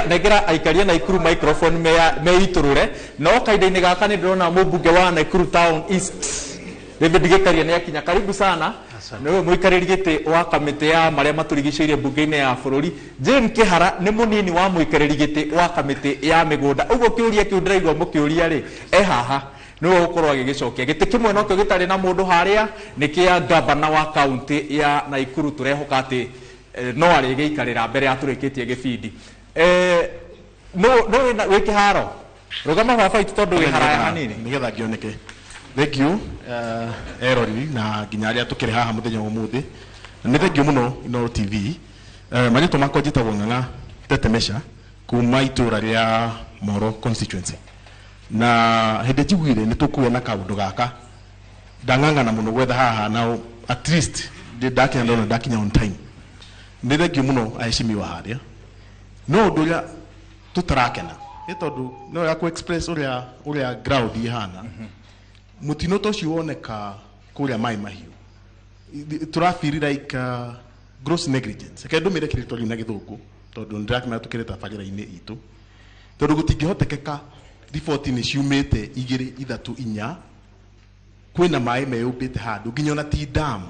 nengera aikaria Naikuru microphone meitũrũre. No kahinda-inĩ gaka nĩ ndĩrona mũmbunge wa Nakuru Town East David Gĩkaria nĩ akinya. Karibu sana. Nĩwe mũikarĩri gĩtĩ wa kamĩtĩ ya marĩa matũrigicĩirie mbunge-inĩ ya bũrũri. Jane Kĩhara nĩ mũnini wa mũikarĩri gĩtĩ wa kamĩtĩ ya mĩgũnda. Ũguo kĩũria kĩu ndĩraigua mũkĩũria rĩ, e haha nĩwe ũgũkorwo agĩgĩcokia. Gĩtĩ kĩmwe nokĩo gĩtarĩ na mũndũ harĩa nĩ kĩa gavana wa kaunti ya Naikuru. Tũrehoka atĩ no arĩgĩikarĩra mbere ya tũrĩkĩtie gĩbindi. No wĩ kĩharo, rũgama baba itũ tondũ wĩ haraya hanini. Nigetha ngĩoneke. Thank you, eroreri na nginya arĩa tũkĩrĩ haha mũthenya wa ũmũthĩ. Na nĩ thank you mũno Inooro TV. Marĩtwa makwa njĩtagwo Ng'ang'a Tetemesha kuma itũra rĩa Moro constituency. Na hĩndĩ njiguire nĩ tũkuona kaũndũ gaka, ndang'ang'ana mũno gwetha haha, na at least ndakinya, ndona ndakinya on time. Nĩ thank you mũno aheshimiwa harĩa. No ũndũ ũrĩa tũtarakena nĩ tondũ no ya ku express ũrĩa ground ihana, mũtino ta ũcio woneka kũrĩa Maĩ Mahiũ, tũrafeel like gross negligence. Reke ndũmĩre kĩrĩtwa rĩu na gĩthũngũ tondũ nĩndĩrakĩmenya tũkĩrĩ tabarĩra-inĩ itũ, tondũ gũtingĩhotekeka riboti nĩ ciumĩte igĩrĩ, ithatũ, inya, kwĩna maĩ meyũmbĩte handũ nginya ona ti dam,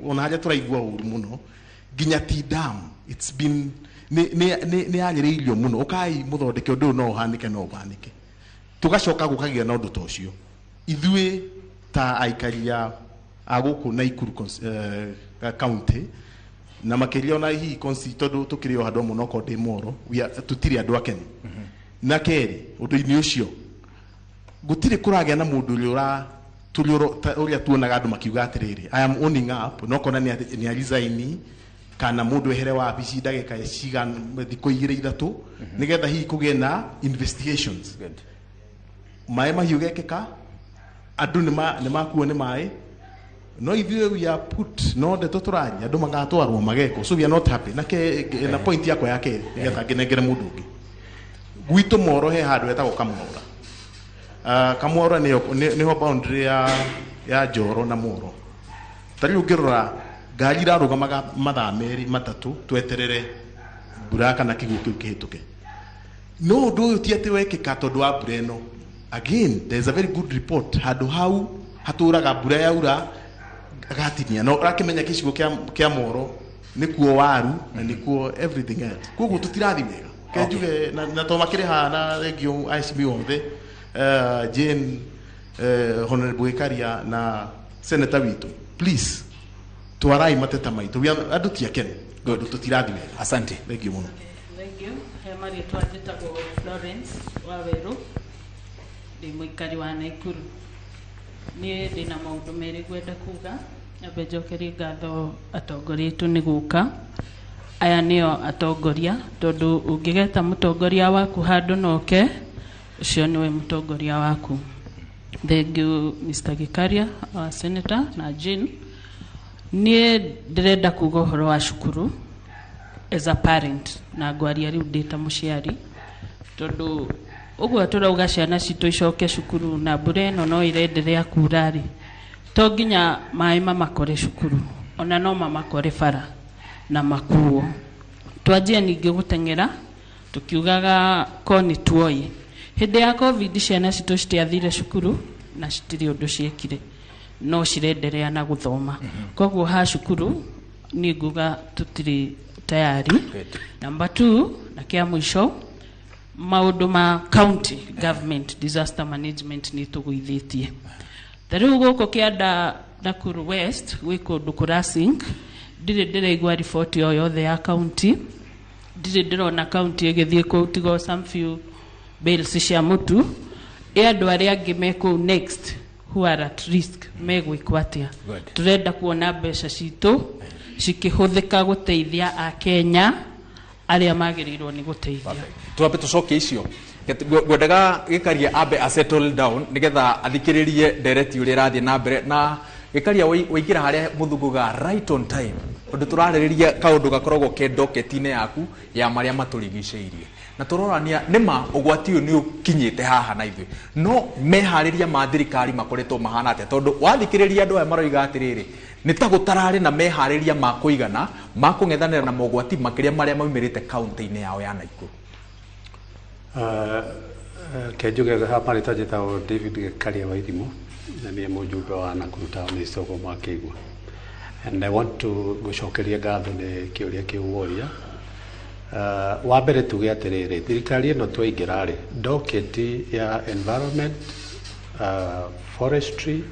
ona harĩa tũraigua ũru mũno nginya ti dam. It's been nĩ yanyĩrĩirio mũno, ũkai mũthondeke ũndũ ũyũ, no ũhanĩke, no ũhanĩke. Tũgacoka gũkagĩa na ũndũ ta ũcio. Ithuĩ ta aikari a gũkũ Naikuru county na makĩria ona hihi tondũ tũkĩrĩ o handũ hamwe, onokorwo ndĩ Moro, tũtirĩ andũ akenu. Na kerĩ, ũndũ-inĩ ũcio gũtirĩ kũragĩa na mũndũ ũrĩa ũra tũrĩ ũrĩa tuonaga andũ makiuga atĩrĩrĩ, "I am owning up," no kona nĩ resign kana mũndũ ehere wabici ndagĩka cigana, thikũ igĩrĩ, ithatũ, nĩgetha hihi kũgĩe na investigations. Maĩ mahiũ gekĩka, andũ nĩ makuo nĩ maĩ, no ithuĩ we are put no ndeto tũraria, andũ magatwarwo magekwo, so we are not happy. Na ke na point yakwa ya kerĩ, nĩgetha ngĩnengere mũndũ ũngĩ, gwitũ Moro he handũ hetagwo Kamwaura. Kamwaura nĩho boundary ya Njoro na Moro. Ta rĩu ũngĩrora ngari irarũgamaga mathaa merĩ, matatũ, tweterere mbura kana kĩguũ kĩu kĩhĩtũke. No ũndũ ũyũ ti atĩ wekĩka tondũ wa mbura ĩno. Again, there is a very good report, handũ hau hatũraga mbura yaura gatinia, no ũrakĩmenya gĩcigo kĩa Moro nĩkuo waru na nĩkuo everything else, koguo tũtirathi wega. Ke njuge na to makĩrĩ haha na rĩngĩ aheshimiwa othe, Jane, Honorable Gĩkaria na senator witũ, please twarai mateta maitũ. Andũ ti akenu tondũ tũtirathi wega. Asante. Thank you mũno. Thank you. He marĩtwa njĩtagwo Florence Wawerũ, ndĩ mũikari wa Naikuru. Niĩ ndĩna maũndũ merĩ ngwenda kuga. Nyambe njokerie ngatho atongoria aitũ nĩ gũka. Aya nĩo atongoria, tondũ ũngĩgeta mũtongoria waku handũ na oke, ũcio nĩwe mũtongoria waku. Thank you Mr. Gikaria, our senator, na Jane. Niĩ ndĩrenda kuga ũhoro wa cukuru as a parent, na ngwaria rĩu ndĩ ta mũciari, tondũ ũguo tũrauga ciana citũ icoke cukuru na mbura ĩno no ĩrenderea kura rĩ, to nginya maĩ mamakore cukuru, ona no mamakore bara na makuo. Twanjie ningĩ gũteng'era. Tukiugaga ko nĩ tuoĩ hĩndĩ ya COVID ciana citũ citiathire cukuru na citirĩ ũndũ ciekire, no cirenderea na gũthoma. Koguo ha cukuru niĩ nguga tũtirĩ tayari. Number 2, na kĩa mũico, maũndũ ma county government disaster management nĩ tũgũithĩtie. Ta rĩu gũkũ kĩanda Nakuru West gwĩ kũndũ kũra sink, ndirĩ ndĩraigua riboti o yothe ya county, ndirĩ ndĩrona county ĩgĩthiĩ kũu tiga some few bales cia mũtu. Ĩ andũ arĩa angĩ me kũu next who are at risk megwĩkwo atĩa? Tũrenda kuona mbeca citũ cikĩhũthĩka gũteithia Akenya arĩa magĩrĩirwo nĩ gũteithia. Twambe tũcokie icio. Ngwendaga Gĩkaria ambe a settle down nĩgetha athikĩrĩrie ndereti ũrĩa ĩrathiĩ na mbere. Na Gĩkaria, waingĩra harĩa mũthunguga right on time, tondũ tũrarĩrĩria kaũndũ gakoragwo ke ndoketi-inĩ yaku ya marĩa matũrigicĩirie, na tũrorania nĩma ũgwati ũyũ nĩ ũkinyĩte haha na ithuĩ, no meharĩria ma thirikari makoretwo mahana atĩa? Tondũ wathikĩrĩria andũ aya maroiga atĩrĩrĩ, nĩ ta gũtararĩ na meharĩria ma kũigana ma kũng'ethanĩra na mogwati makĩria marĩa maumĩrĩte kaunti-inĩ yao ya Nakuru. Ke njuge ha marĩtwa njĩtagwo David Gĩkaria wa Ithimo, na niĩ mũjumbe wa Nakuru Town East, ũguo mwakĩigua. And I want to gũcokeria ngatho nĩ kĩũria kĩu woria. Wa mbere tuge atĩrĩrĩ, thirikari ĩno twaingĩra rĩ, docket ya environment, forestry,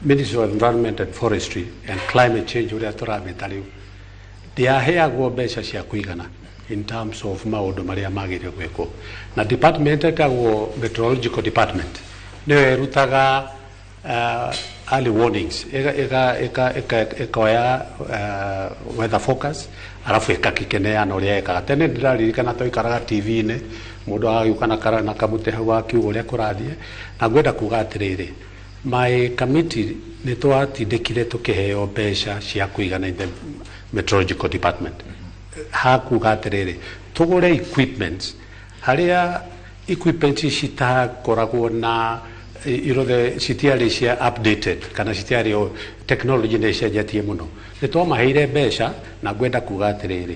Ministry of Environment and Forestry and Climate Change ũrĩa tũramĩta rĩu, ndĩaheagwo mbeca cia kũigana in terms of maũndũ marĩa magĩrĩire gwĩkwo. Na department ĩtagwo meteorological department nĩyo ĩrutaga early warnings, ĩkoya weather focus, arabu ĩgakĩneana ũrĩa ĩkaga. Tene ndĩraririkana twaikaraga TV-inĩ, mũndũ agagĩũka na kamũtĩ hau akiuga ũrĩa kũrathiĩ. Na ngwenda kuga atĩrĩrĩ, my committee nĩ twatindĩkire tũkĩheo mbeca cia kũigana in the meteorological department, hakuga atĩrĩrĩ, tũgũre equipment harĩa equipment citakoragwo na citiarĩ cia updated kana citiarĩ technology nĩ ĩcenjetie mũno. Nĩ twamaheire mbeca, na ngwenda kuga atĩrĩrĩ,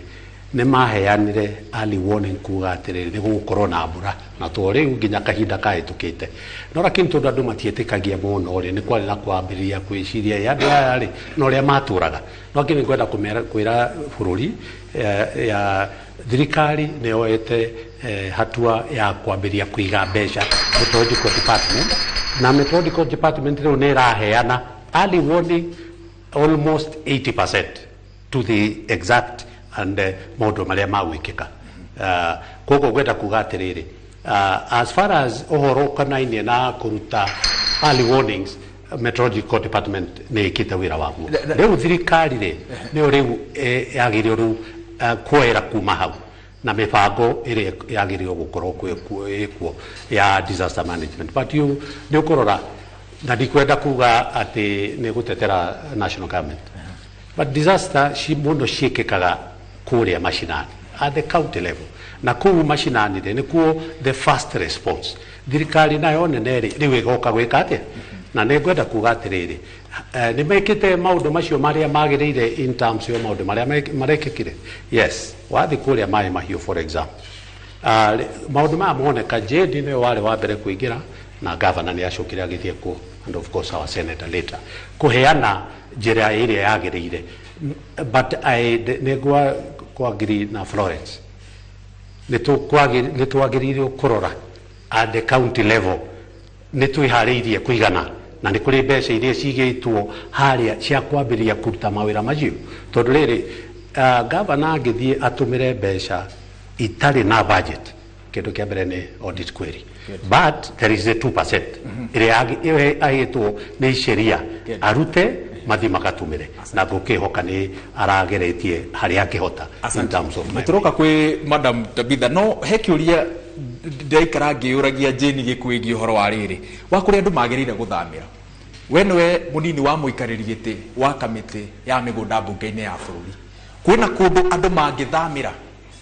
nĩ maheanire early warning kuga atĩrĩrĩ, nĩ gũgũkorwo na mbura, na to rĩu nginya kahinda kahĩtũkĩte. No lakini tondũ andũ matiĩtĩkagia mũno rĩ, nĩ kwarĩ na kwambĩrĩria kwĩciria, "Ĩ, andũ aya rĩ, na ũrĩa matũraga." No lakini ngwenda kwĩra bũrũri ya thirikari nĩ yoete hatua ya kwambĩrĩria kũiga mbeca meteorological department, na meteorological department rĩu nĩ ĩraheana early warning almost 80% to the exact and maũndũ marĩa magwĩkĩka. Koguo ngwenda kuga atĩrĩrĩ, as far as ũhoro ũkonainie na kũruta early warnings, meteorological department nĩ ĩkĩte wĩra waguo. Rĩu thirikari rĩ, nĩyo rĩu yagĩrĩirwo rĩu kuoera kuma hau na mĩbango ĩrĩa yagĩrĩirwo gũkorwo ĩkuo ya disaster management. But you nĩ ũkũrora, na ndikwenda kuga atĩ nĩ gũtetera national government, but disaster ci mũno ciĩkĩkaga kũrĩa macinani at the county level, na kũu macinani rĩ, nĩkuo the first response. Thirikari nayo nene rĩ, rĩu ĩgoka gwĩka atĩa? Na nĩ ngwenda kuga atĩrĩrĩ, nĩ mekĩte maũndũ macio marĩa magĩrĩire in terms ya maũndũ marĩa marekĩkire. Yes, wathiĩ kũrĩa Maĩ Mahiũ, for example, maũndũ maya moneka, JD nĩwe warĩ wa mbere kũingĩra, na governor nĩ acokire agĩthiĩ kuo, and of course our senator later, kũheana njĩra ĩrĩa yagĩrĩire. But nĩ kwagiri na Florence, nĩ twagĩrĩirwo kũrora at the county level nĩ twĩharĩirie kũigana, na nĩ kũrĩ mbeca iria cigĩtwo harĩa cia kwambĩrĩria kũruta mawĩra macio. Tondũ rĩrĩ, gavana angĩthiĩ atũmĩre mbeca itarĩ na budget, kĩndũ kĩa mbere nĩ audit query. But there is a 2% ĩrĩa ĩrĩa ahĩtwo nĩ sheria arute mathiĩ magatũmĩre, na ngũkĩhoka nĩ arageretie harĩa angĩhota in terms of Nĩ tũroka kwĩ Madam Tabitha, no he kĩũria ndĩraikara ngĩyũragia Jane gĩkwĩgiĩ ũhoro wa rĩrĩ wa kũrĩa andũ magĩrĩire gũthamĩra. We nĩwe mũnini wa mũikarĩri gĩtĩ wa kamĩtĩ ya mĩgũnda mbunge-inĩ ya bũrũri. Kwĩna kũndũ andũ mangĩthamĩra?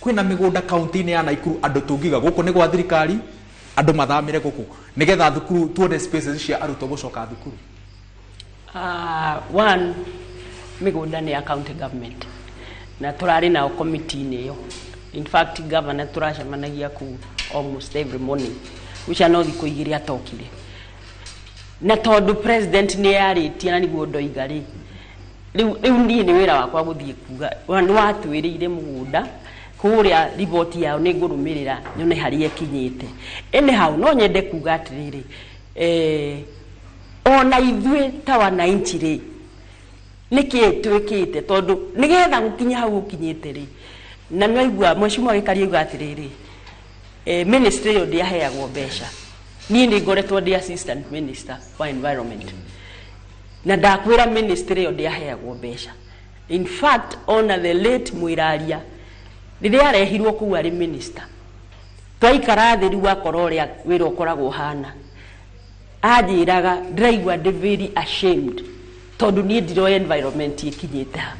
Kwĩna mĩgũnda kaunti-inĩ ya Naikuru andũ tũngiuga gũkũ nĩ gwa thirikari, andũ mathamĩre gũkũ nĩgetha thukuru tuone spaces cia arutwo gũcoka thukuru? One, mĩgũnda nĩ ya county government, na tũrarĩ nao committee-inĩ ĩyo. In fact, governor tũracemanagia kũu almost every morning, ũcio no thikũ 2 atokire. Na tondũ president nĩ yarĩtie na nĩguo ndoiga rĩ, rĩu niĩ nĩ wĩra wakwa gũthiĩ kuga nĩ watwĩrĩire mũgũnda kũrĩa riboti yao nĩ ngũrũmĩrĩra nyone harĩa ĩkinyĩte. Anyhow, no nyende kuga atĩrĩrĩ, ona ithuĩ ta wananchi rĩ, nĩkĩĩ twĩkĩte tondũ nĩgetha gũkinya hau gũkinyĩte rĩ, na nĩwaigua mheshimiwa Gĩkaria auga atĩrĩrĩ, ministry ĩyo ndĩaheagwo mbeca. Niĩ nĩ ngoretwo ndĩ assistant minister wa environment, na ndakwĩra ministry ĩyo ndĩaheagwo mbeca. In fact, ona the late Mwĩraria rĩrĩa arehirwo kũu arĩ minister, twaikara thĩ rĩu akora ũrĩa wĩra ũkoragwo ũhana, anjĩraga ndĩraigua ndĩ very ashamed tondũ niĩ ndiroĩ environment ĩkinyĩte ha,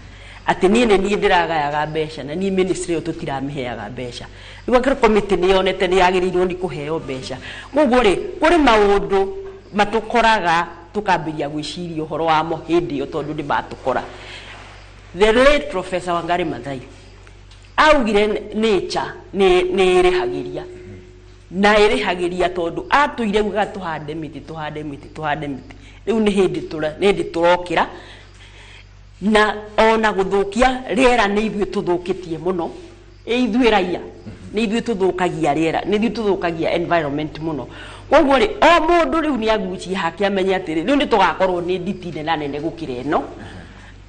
atĩ niĩ nĩ niĩ ndĩragayaga mbeca na niĩ ministry ĩyo tũtiramĩheaga mbeca. Rĩu angĩkorwo committee nĩ yonete nĩ yagĩrĩirwo nĩ kũheo mbeca. Koguo rĩ, kũrĩ maũndũ matũkoraga tũkambĩrĩria gwĩciria ũhoro wamo hĩndĩ ĩyo tondũ nĩ matũkora. The late Professor Wangari Maathai augire nature nĩ ĩrĩhagĩria, na ĩrĩhagĩria tondũ atũire ugaga tũhande mĩtĩ, tũhande mĩtĩ, tũhande mĩtĩ. Rĩu nĩ hĩndĩ tũrokĩra, na ona gũthũkia rĩera nĩ ithuĩ tũthũkĩtie mũno. Ithuĩ raia nĩ ithuĩ tũthũkagia rĩera, nĩ ithuĩ tũthũkagia environment mũno. Koguo rĩ, o mũndũ rĩu nĩ agucie hake amenye atĩrĩ, rĩu nĩ tũgakorwo nĩ nditi nene nene gũkĩra ĩno,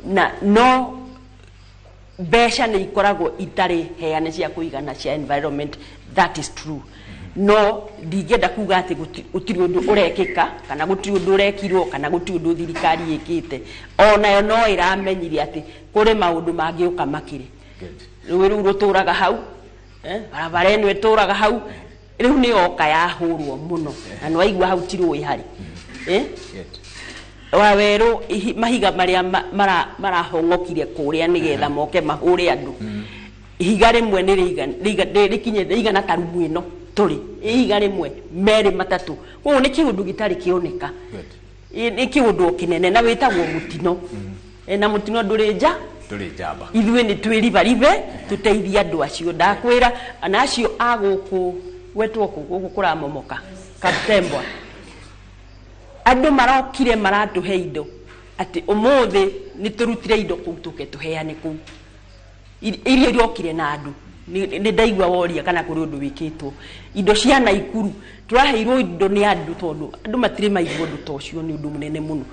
na no mbeca nĩ ikoragwo itarĩ heane cia kũigana cia environment, that is true. No ndingĩenda kuga atĩ gũtirĩ ũndũ ũrekĩka, kana gũtirĩ ũndũ ũrekirwo, kana gũtirĩ ũndũ thirikari ĩkĩte. Onayo no ĩramenyire atĩ kũrĩ maũndũ mangĩũka makĩrĩ. Rũĩ rũu rũtũraga hau, barabara ĩno ĩtũraga hau, rĩu nĩ yoka yahũrwo mũno, na nĩwaigua hau ti rũĩ harĩ. Wawerũ mahiga marĩa marahong'okire kũrĩa nĩgetha moke mahũre andũ, ihiga rĩmwe nĩ rĩigana ta rumu ĩno tũrĩ, ihiga rĩmwe merĩ matatũ. Koguo nĩ kĩũndũ gĩtarĩ kĩoneka, nĩ kĩũndũ kĩnene na wĩtagwo mũtino. Na mũtino ndũrĩ nja, ndũrĩ njamba. Ithuĩ nĩ twĩribaribe tũteithie andũ acio. Ndakwĩra ana acio a gũkũ gwetwo kũ gũkũ kũramomoka Kaptembwa, andũ marokire maratũhe indo atĩ ũmũthĩ nĩ tũrutire indo kũu tũke tũheane kũu, iria irokire na andũ. Nĩ ndaigua woria kana kũrĩ ũndũ wĩkĩtwo. Indo cia Naikuru tũraheirwo indo nĩ andũ tondũ andũ matirĩ maigua ũndũ ta ũcio, nĩ ũndũ mũnene mũno.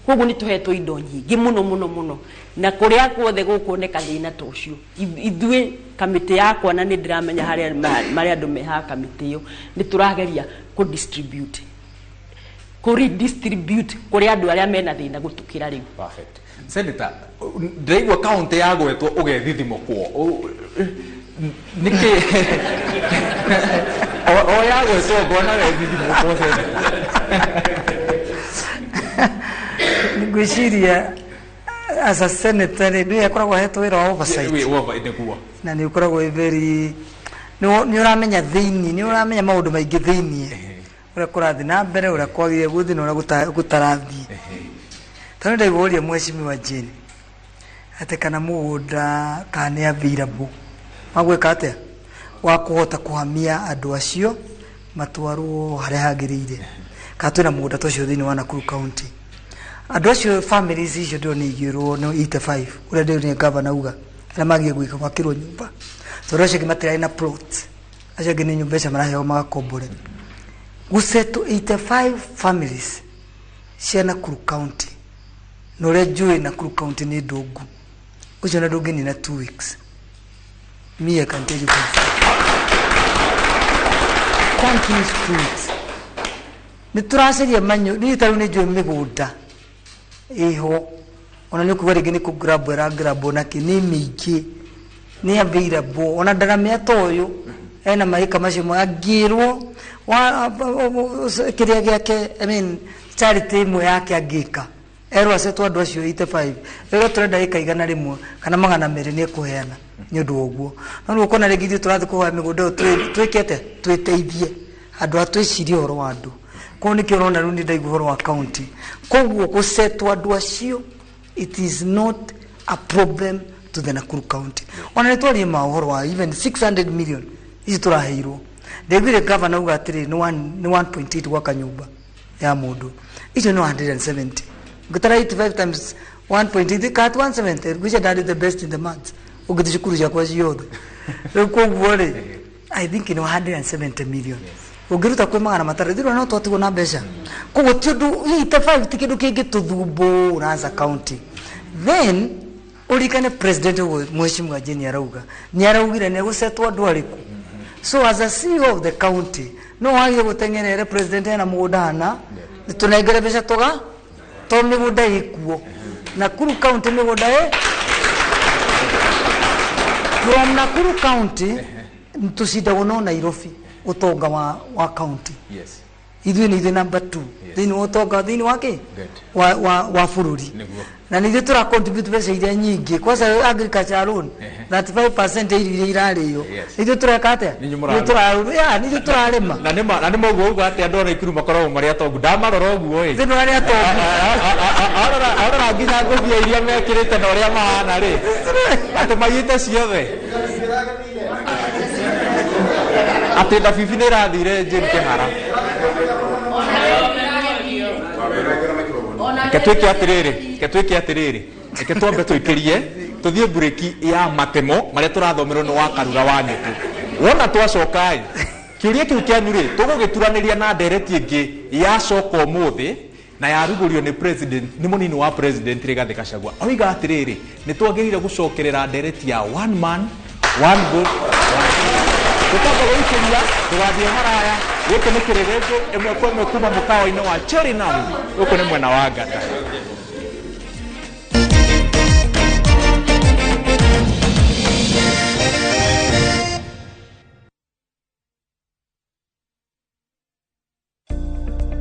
Koguo nĩ tũhetwo indo nyingĩ mũno mũno mũno, na kũrĩa guothe gũkuoneka thĩna ta ũcio, ithuĩ kamĩtĩ yakwa, na nĩ ndĩramenya harĩa marĩa andũ me haha kamĩtĩ ĩyo, nĩ tũrageria kũ redistribute kũrĩ andũ arĩa mena thĩna gũtũkĩra rĩu. Perfect. Senator, ndĩraigua kaunti ya gwetwo ũgethithimũkwo nĩkĩ o ya gwetwo ngona wethithimũkwo Senator? Ngwĩciria as a senator nĩ akoragwo ahetwo wĩra wa oversight. Na nĩ ũkoragwo wĩ very, nĩ ũramenya thĩinĩ, nĩ ũramenya maũndũ maingĩ thĩinĩ, ũrĩa kũrathiĩ na mbere, ũrĩa kwagĩrĩire gũthiĩ na ũrĩa gũtarathiĩ. Tondũ ndaigua ũria mheshimiwa Jane atĩ kana mũgũnda kana nĩ available wa gwĩka atĩa, wa kũhota kũhamia andũ acio matwarwo harĩa hagĩrĩire, kana twĩna mũgũnda ta ũcio thĩinĩ wa Nakuru County. Andũ acio families icio ndĩrona igĩrwo nĩ 85 ũrĩa ndĩronire governor auga arĩa magĩrĩire gwĩka gwakĩrwo nyũmba, tondũ acio angĩ matirarĩ na plot, acio angĩ nĩ nyũmba icio maraheo magakombore. Gũsettle 85 families cia Nakuru County, na ũrĩa njũĩ Nakuru County nĩ ndũngu, ũcio na ndũngĩnina 2 weeks. Me, I can tell you for can't finish 2 weeks. Nĩ tũracaria manyo, niĩ ta rĩu nĩ njũĩ mĩgũnda ĩho, ona nĩ ũkuga rĩngĩ nĩ kũ-grab ĩra-grab na kĩ, nĩ mĩingĩ, nĩ available. Ona ndaramĩa ta ũyũ ena maĩka macio angĩrwo kĩrĩa gĩake, I mean charity ĩmwe yake angĩka erwo acetwo andũ acio 85, rĩrĩa tũrenda ĩka 100 kana 200 nĩ ekũheana nĩ ũndũ wa ũguo. No rĩu ũkona rĩngĩ ithuĩ tũrathiĩ kũhoya mĩgũnda ĩyo twĩke atĩa, twĩteithie andũ a twĩcirie ũhoro wa andũ. Koguo nĩkĩo ũrona rĩu nĩ ndaigua ũhoro wa county. Koguo gũsetwo andũ acio, it is not a problem to the Nakuru County. Ona nĩ twarie ma ũhoro wa even 600 million ici tũraheirwo. Ndaiguire governor auga atĩrĩ nĩ 1.8 gwaka nyũmba ya mũndũ, icio nĩ 170. Ngĩtara 85 times 1.8 kat 170, ngwĩciria ndarĩ the best in the maths ũngĩthiĩ cukuru ciakwa ciothe. Rĩu koguo rĩ, I think nĩ 170 million ũngĩruta kwĩ 600 thirĩ no twatigwo na mbeca. Koguo ti ũndũ 85 ti kĩndũ kĩngĩtũthumbũra as a county. Then ũririkane president ũguo mheshimiwa Jane arauga nĩ araugire nĩ egũcetwo andũ arĩkũ. So as a CEO of the county no wagire gũteng'erere president ena mũgũnda hana tũnengere mbeca tũga to mĩgũnda ĩkuo. Nakuru County mĩgũnda ĩ from Nakuru County tũcindagwo no Nairobi ũtonga wa county. Yes. Ithuĩ nĩ ithuĩ number 2 thĩinĩ wa ũtonga thĩinĩ wa kĩ wa bũrũri. Na nĩ ithuĩ tũra contribute mbeca iria nyingĩ kwanza agriculture alone 35% ya irio iria irarĩo. Ithuĩ tũreka atĩa? Ithuĩ tũrarĩma. Na nĩ ma ũguo uga atĩ andũ a Naikuru makoragwo marĩ atongu. Ndamarora ũguo ĩ. Ithuĩ nĩ arĩa atongu. Arora nginya ngũbia iria mekĩrĩte na ũrĩa mahana rĩ. Atĩ maiyĩte ciothe. Atĩ ndabibi nĩ ĩrathire Jane Kĩhara. Reke twĩke atĩrĩrĩ, reke twambe tũikĩrie tũthiĩ mburĩki ya matemo marĩa tũrathomerwo nĩ wa Karura wa Nyũkũ. Wona twacoka ĩ, kĩũria kĩu kĩanyu rĩ, tũgũgĩturanĩria na ndereti ĩngĩ yacoka ũmũthĩ na yarugũrio nĩ president, nĩ mũnini wa president Rigathĩ Gachagua. Oiga atĩrĩrĩ, nĩ twagĩrĩire gũcokerera ndereti ya one man one vote one. Tũkwamba gũikĩria tũgathiĩ haraya. Gĩkĩ nĩ kĩrĩrĩngĩ ĩmwe kwa ĩmwe kuma mũkawa-inĩ wa Cherinam gũkũ nĩ mwena wa Ngata.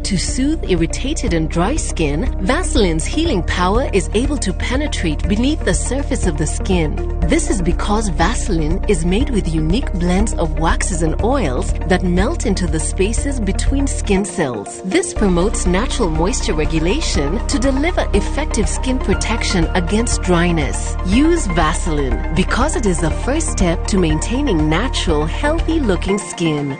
To soothe irritated and dry skin, Vaseline's healing power is able to penetrate beneath the surface of the skin. This is because Vaseline is made with unique blends of waxes and oils that melt into the spaces between skin cells. This promotes natural moisture regulation to deliver effective skin protection against dryness. Use Vaseline because it is the first step to maintaining natural, healthy-looking skin.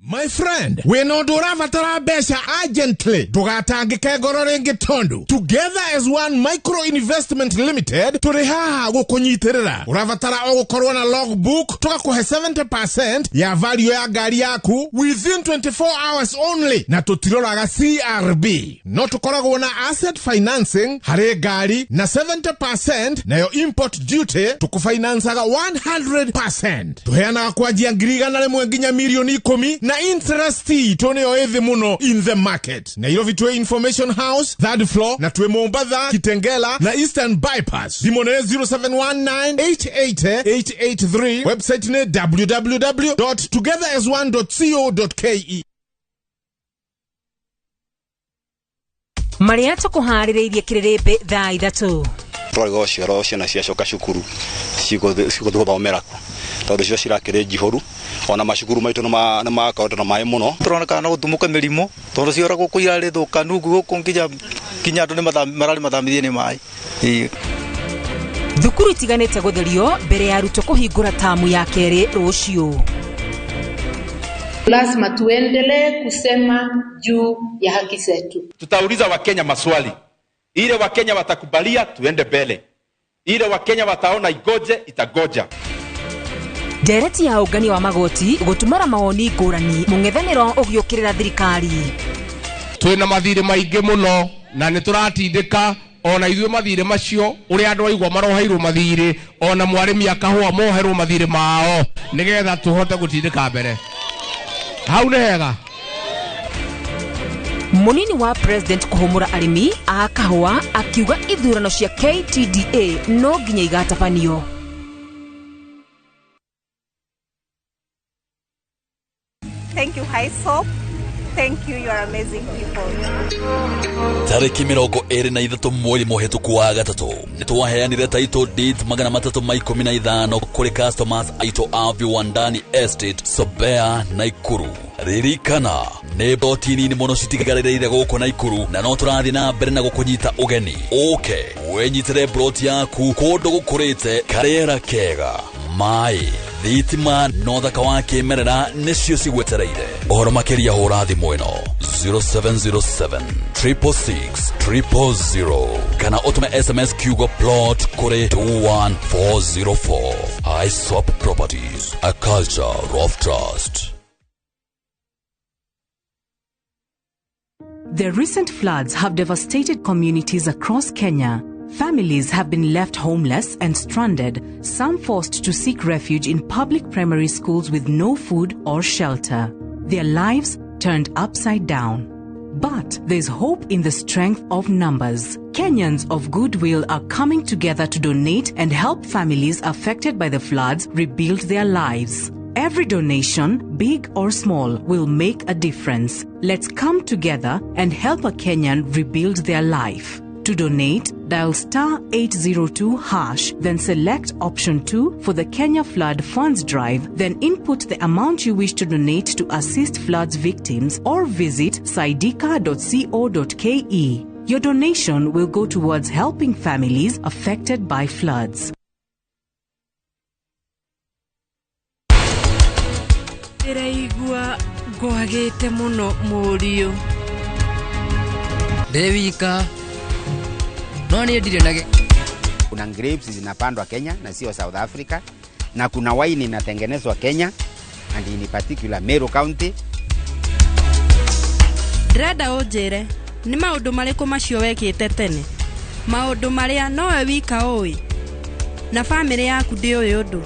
My friend, wĩna ũndũ ũrabatara mbeca urgently, ndũgatangĩke ngoro rĩngĩ tondũ Together as One Micro Investment Limited tũrĩ haha gũkũnyitĩrĩra. Ũrabatara o gũkorwo na logbook, tũgakũhe 70% ya value ya ngari yaku within 24 hours only, na tũtiroraga CRB. No tũkoragwo na asset financing harĩ ngari na 70%, nayo import duty tũkũfinancaga 100%. Tũheanaga kwanjia 100,000 nginya 10,000,000 na interest itũ nĩyo ĩthĩ mũno in the market. Nairobi twĩ Information House third floor, na twĩ Mombatha, Kitengela na Eastern Bypass. Thimũ nĩ 0719888883, website nĩ www.togetherasone.co.ke. Marĩa tũkũharĩrĩirie kĩrĩrĩmbĩ thaa 3. Twarĩgo cioro ciana ciacoka cukuru cigũthiĩ gũthomera kũ tondũ cio cirakĩrĩ njihũru, ona macukuru maitũ nĩ makoretwo na maĩ mũno. Tũroneka no gũtumũka mĩrimũ tondũ ciora gũkũ irarĩ thũkanu gũkũ nginya andũ nĩ mararĩ mathamithie nĩ maĩ. Thukuru itiganĩte gũtherio mbere ya arutwo kũhingũra tamu ya kerĩ rũciũ. Lazima tuendelee kusema juu ya haki zetu. Tutauliza Wakenya maswali. Ile Wakenya watakubalia tuende mbele. Ile Wakenya wataona igoje itagoja. Ndereti ya ũngania wa magoti gũtumara mawoni ngũrani mũng'ethanĩro ũgĩũkĩrĩra thirikari. Twĩna mathirĩ maingĩ mũno na nĩ tũratindĩka ona ithuĩ mathirĩ macio ũrĩa andũ aigua maroheirwo mathirĩ, ona mwarĩmi akahũa moherwo mathirĩ mao nĩgetha tũhote gũtindĩka mbere. Hau nĩ hega. Munini wa president kũhũmũra arĩmi a kahũa akiuga ithurano cia KTDA no nginya igatabanio. Thank you, High Soap. Thank you, you are amazing people. Tariki 23 mweri mũhĩtũku wa gatatũ nĩtwaheanire title deeds 315 kũrĩ customers aitũ a Viwandani Estate, Sobea, Nakuru. Ririkana Nĩ ploti nini mũno citigarĩrĩire gũkũ Naikuru na no tũrathiĩ na mbere na gũkũnyita ũgeni. Ũke wĩnyitĩre ploti yaku kũndũ gũkũrĩte, karĩera kega, maĩ, thitima na ũthaka wa kĩmerera nĩcio cigwetereire. Ũhoro makĩria hũra thimũ ĩno 0707 666 000 kana ũtũme SMS kiugo plot kũrĩ 21404. ISOP Properties, a culture of trust. The recent floods have devastated communities across Kenya. Families have been left homeless and stranded, some forced to seek refuge in public primary schools with no food or shelter. Their lives turned upside down. But there's hope in the strength of numbers. Kenyans of goodwill are coming together to donate and help families affected by the floods rebuild their lives. Every donation, big or small, will make a difference. Let's come together and help a Kenyan rebuild their life. To donate, dial star 802 hash, then select option 2 for the Kenya Flood Funds Drive, then input the amount you wish to donate to assist floods victims or visit saidika.co.ke. Your donation will go towards helping families affected by floods. Ndĩraigua ngwagĩte mũno mũriũ. Ndĩ wika no niĩ ndirĩ na Kuna grapes zinapandwa Kenya na sio South Africa, na kuna wine inatengenezwa Kenya and in particular Meru County. Ndĩrenda ũnjĩre nĩ maũndũ marĩkũ macio wekĩte tene, maũndũ marĩa nowe wika ũĩ na bamĩrĩ yaku ndĩũĩ ũndũ.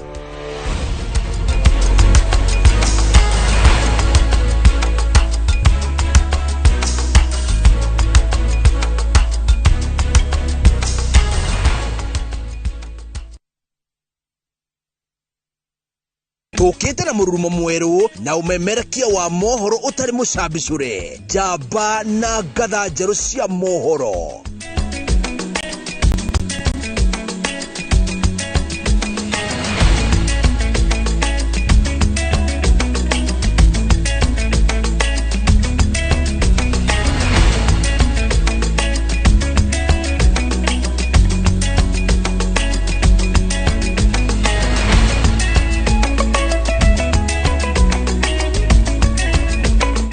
Tũkĩte na mũrurumo mwerũ na ũmemerekia wa mohoro ũtarĩ mũcambicũre, njamba na ngatha njerũ cia mohoro.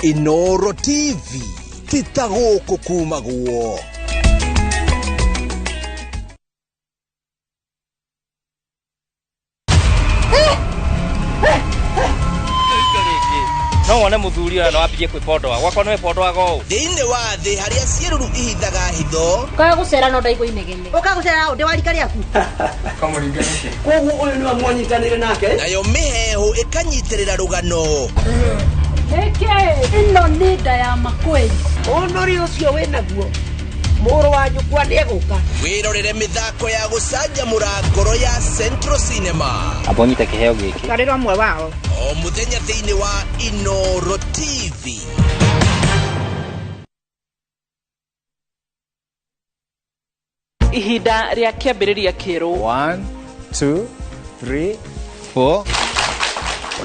Inoro TV tita gũkũ kumagwo. No wone muthuri ũyũ no ambie kwĩpondoa gwakwa nĩ wĩpondoaga ũũ. Thĩinĩ wa thĩ harĩa ciĩruru ihithaga hitho. Kaga gũcera no ndaigua inegene. Ũka gũcera ũndĩ wa rika rĩaku. Koguo ũyũ nĩwe mwanyitanĩire nake. Nayo mĩheehũ ĩkanyitĩrĩra rũgano. Eke ĩno nĩ nda ya makweli. Ũnũri ũcio wĩnaguo mũrũ wa nyũkwa nĩegũka. Wĩrorere mĩthako ya gũcanjamũra ngoro ya Central Cinema. Amba ũnyite kĩheo gĩkĩ. Tarĩra ũmwe wao. O mũthenya thĩinĩ wa Inoro TV. Ihinda rĩa kĩambĩrĩria kĩerũ. 1 2 3 4.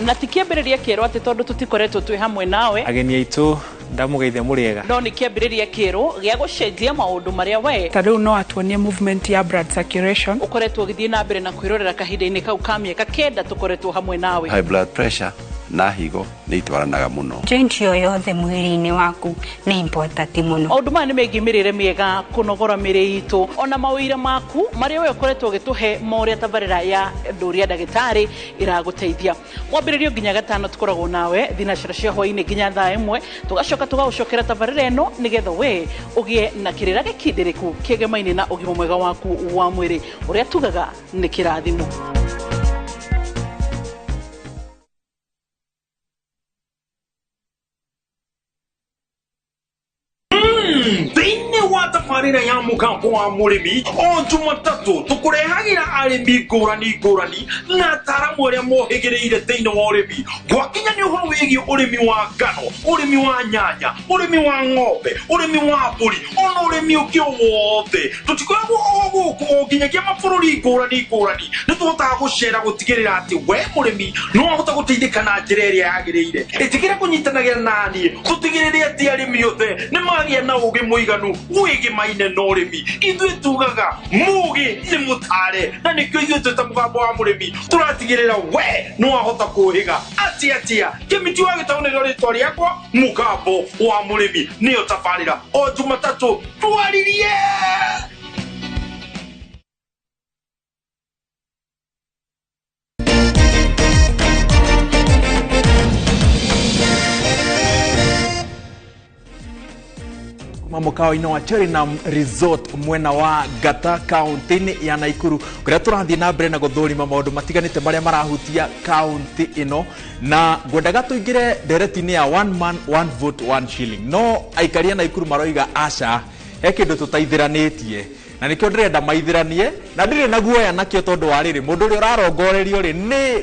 Na ti kĩambĩrĩria kĩerũ atĩ tondũ tũtikoretwo twĩ hamwe nawe. Ageni aitũ ndamũgeithia mũrĩega. No nĩ kĩambĩrĩria kĩerũ gĩa gũcenjia maũndũ marĩa we ta rĩu no atuonie movement ya blood circulation ũkoretwo ũgĩthiĩ na mbere na kwĩrorera kahinda-inĩ kau ka mĩaka 9 tũkoretwo hamwe nawe. High blood pressure na higo nĩ itwaranaga mũno. Joint yo yothe mwĩrĩ-inĩ waku nĩ important mũno. Maũndũ maya nĩ megiĩ mĩrĩre mĩega, kũnogora mĩrĩ itũ, ona mawĩra maku marĩa we ũkoretwo ũgĩtũhe ma ũrĩa tabarĩra ya Ndũria Ndagĩtarĩ ĩragũteithia. Mwambĩrĩrio nginya gatano tũkoragwo nawe thinacara cia hwaĩ-inĩ nginya thaa 1, tũgacoka tũgagũcokera tabarĩra ĩno nĩgetha we ũgĩe na kĩrĩra gĩkindĩrĩku kĩgemaine na ũgima mwega waku wa mwĩrĩ ũrĩa tugaga nĩ kĩrathimo. Thĩinĩ wa Tabarĩra ya Mũgambo wa Mũrĩmi o Jumatatũ tũkũrehagĩra arĩmi ngũrani ngũrani na ataaramu arĩa mohĩgĩrĩire thĩinĩ wa ũrĩmi. Gwakinya nĩ ũhoro wĩgiĩ ũrĩmi wa ngano, ũrĩmi wa nyanya, ũrĩmi wa ng'ombe, ũrĩmi wa mbũri, ona ũrĩmi ũngĩ o wothe. Tũtikoragwo o gũkũ o nginyagia mabũrũri ngũrani ngũrani. Nĩ tũhotaga gũcera gũtigĩrĩra atĩ we mũrĩmi no wahota gũteithĩka na njĩra ĩrĩa yagĩrĩire. Ĩtĩkĩra kũnyitanagĩra naniĩ tũtigĩrĩre atĩ arĩmi othe nĩ magĩa na ũgĩ mũiganu wĩgĩmaine na ũrĩmi. Ithuĩ tugaga mũgĩ nĩ mũtare, na nĩkĩo ithuĩ twĩ ta Mũgambo wa Mũrĩmi tũratigĩrĩra we nĩ wahota kũhĩga atĩa atĩa. Kĩmiti wa Gĩtaũ nĩrĩo rĩtwa rĩakwa, Mũgambo wa Mũrĩmi nĩyo tabarĩra o Jumatatũ. Twaririe. Mukawa-inĩ wa Cherinam Resort mwena wa Ngata kaunti-inĩ ya Naikuru kũrĩa tũrathiĩ na mbere na gũthũrima maũndũ matiganĩte marĩa marahutia kaunti ĩno, na ngwendaga tũingĩre ndereti-inĩ ya one man one vote one shilling, no aikari a Naikuru maroiga aca, he kĩndũ tũtaithĩranĩtie na nĩkĩo ndĩrenda maithĩranie na ndirĩ na guoya nakĩo tondũ wa rĩrĩ mũndũ ũrĩa ũrarongorerio rĩ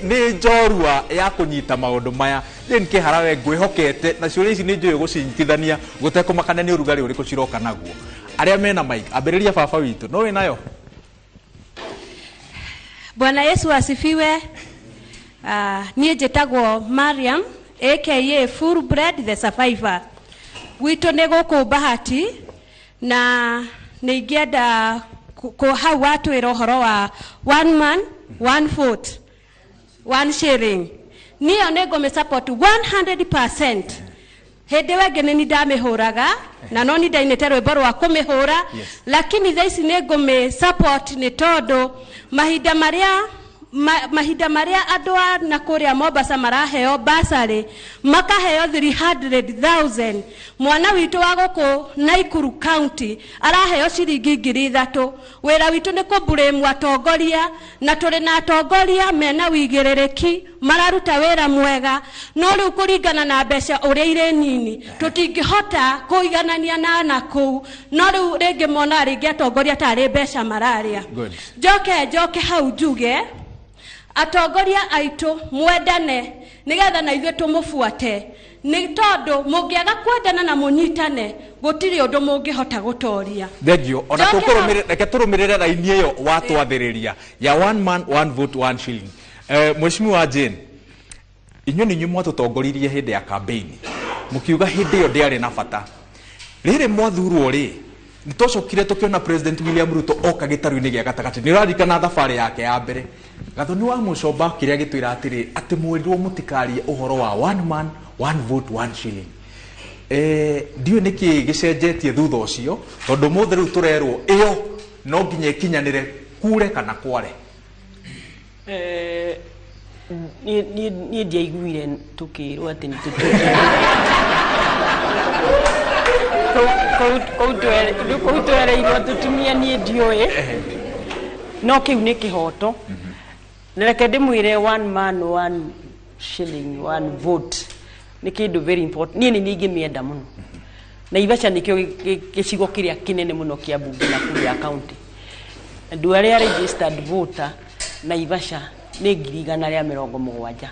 nĩ njorua ya kũnyita maũndũ maya. Jane Kĩhara, we ngwĩhokete na ciũria ici nĩ njũĩ gũcinyitithania gũtekũmakania nĩ ũrugarĩ ũrĩkũ ciroka naguo. Arĩa mena mic, ambĩrĩria baba witũ, no wĩnayo? Bwana Yesu asifiwe. Niĩ njĩtagwo Mariam aka Full Bread the Survivor. Gwitũ nĩ gũkũ Bahati, na nĩ ingĩenda hau watwĩra ũhoro wa one man one vote one sharing. Niyo nĩ ngũmĩ support 100%. Hĩndĩ ĩyo ĩngĩ nĩ ndamĩhũraga na no nĩ ndainĩte rwĩmbo rwa kũmĩhũra, lakini thaa ici nĩ ngũmĩ support nĩ tondũ mahinda marĩa andũ a na kũrĩa Mombasa maraheo basarĩ makaheo 300,000, mwana witũ wa gũkũ Naikuru County araheo ciringi 3,000. Wĩra witũ nĩ kũblame atongoria, na tũrĩ na atongoria mena wĩigĩrĩrĩki mararuta wĩra mwega, no rĩu kũringana na mbeca ũrĩa irĩ nini tũtingĩhota kũiganania na nakũu, no rĩu rĩngĩ monaga rĩngĩ atongoria tarĩ mbeca mararĩa. Njoke hau njuge atongoria aitũ mwendane nĩgetha na ithuĩ tũmũbuate, nĩ tondũ mũngĩaga kwendana na mũnyitane gũtirĩ ũndũ mũngĩhota gũtoria. Thengio. Ona reke tũrũmĩrĩre raini ĩyo watwathĩrĩria ya one man one vote one shilling. Mheshimiwa Jane, inyuĩ nĩ inyuĩ mwatũtongoririe hĩndĩ ya campaign mũkiuga hĩndĩ ĩyo ndĩarĩ na bata. Rĩrĩ mwathurwo rĩ, nĩtwacokire tũkĩona President William Ruto oka gĩtarũ-inĩ gĩa gatagatĩ. Nĩ ũraririkana thabarĩ yake ya mbere, Gathoni wa Mũcomba kĩrĩa gĩtwĩra atĩrĩ atĩ mwĩrirwo mũtikarie ũhoro wa one man one vote one shilling. Ndiũĩ nĩkĩ gĩcenjetie thutha ũcio, tondũ mũthĩ rĩu tũrerwo ĩyo no nginya ĩkinyanĩre kure kana kware. Niĩ ndiaiguire tũkĩrwo atĩ nĩ kũu twereirwo tũtumia, niĩ ndiũĩ, no kĩu nĩ kĩhoto. Na reke ndĩmwĩre one man one shilling one vote nĩ kĩndũ very important. Niĩ nĩ ingĩmĩenda mũno. Naivasha nĩkĩo gĩcigo kĩrĩa kĩnene mũno kĩa mbunge Nakuru ya county. Andũ arĩa registered voter Naivasha nĩ 170,000.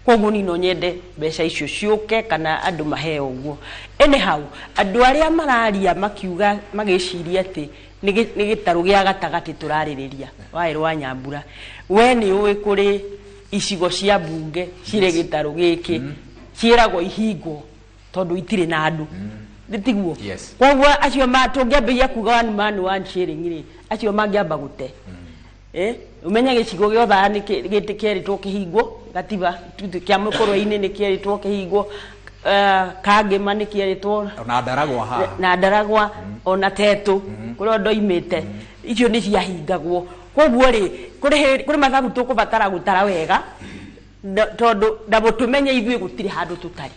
Koguo niĩ no nyende mbeca icio ciũke kana andũ maheo ũguo. Anyhow, andũ arĩa mararia makiuga magĩciria atĩ nĩ gĩtarũ gĩa gatagatĩ tũrarĩrĩria waĩ rwa Nyambura, we nĩ ũĩ kũrĩ icigo cia mbunge cirĩ gĩtarũ gĩkĩ ciĩragwo ihingwo tondũ itirĩ na andũ. Nĩtiguo? Koguo acio tũngĩambĩrĩria kuga one man one shilling rĩ, acio mangĩamba gũte. Umenye gĩcigo gĩothe nĩ kĩerĩtwo kĩhingwo, gatiba kĩa Mũkũrwe-inĩ nĩ kĩerĩtwo kĩhingwo, Kangĩma nĩ kĩerĩtwo, ona Ndaragwa haha, na Ndaragwa, ona Tetũ kũrĩa ndoimĩte, icio nĩ ciahingagwo. Koguo rĩ, kũrĩ mathabu tũkũbatara gũtara wega, tondũ ndamũtũmenye ithuĩ gũtirĩ handũ tũtarĩ.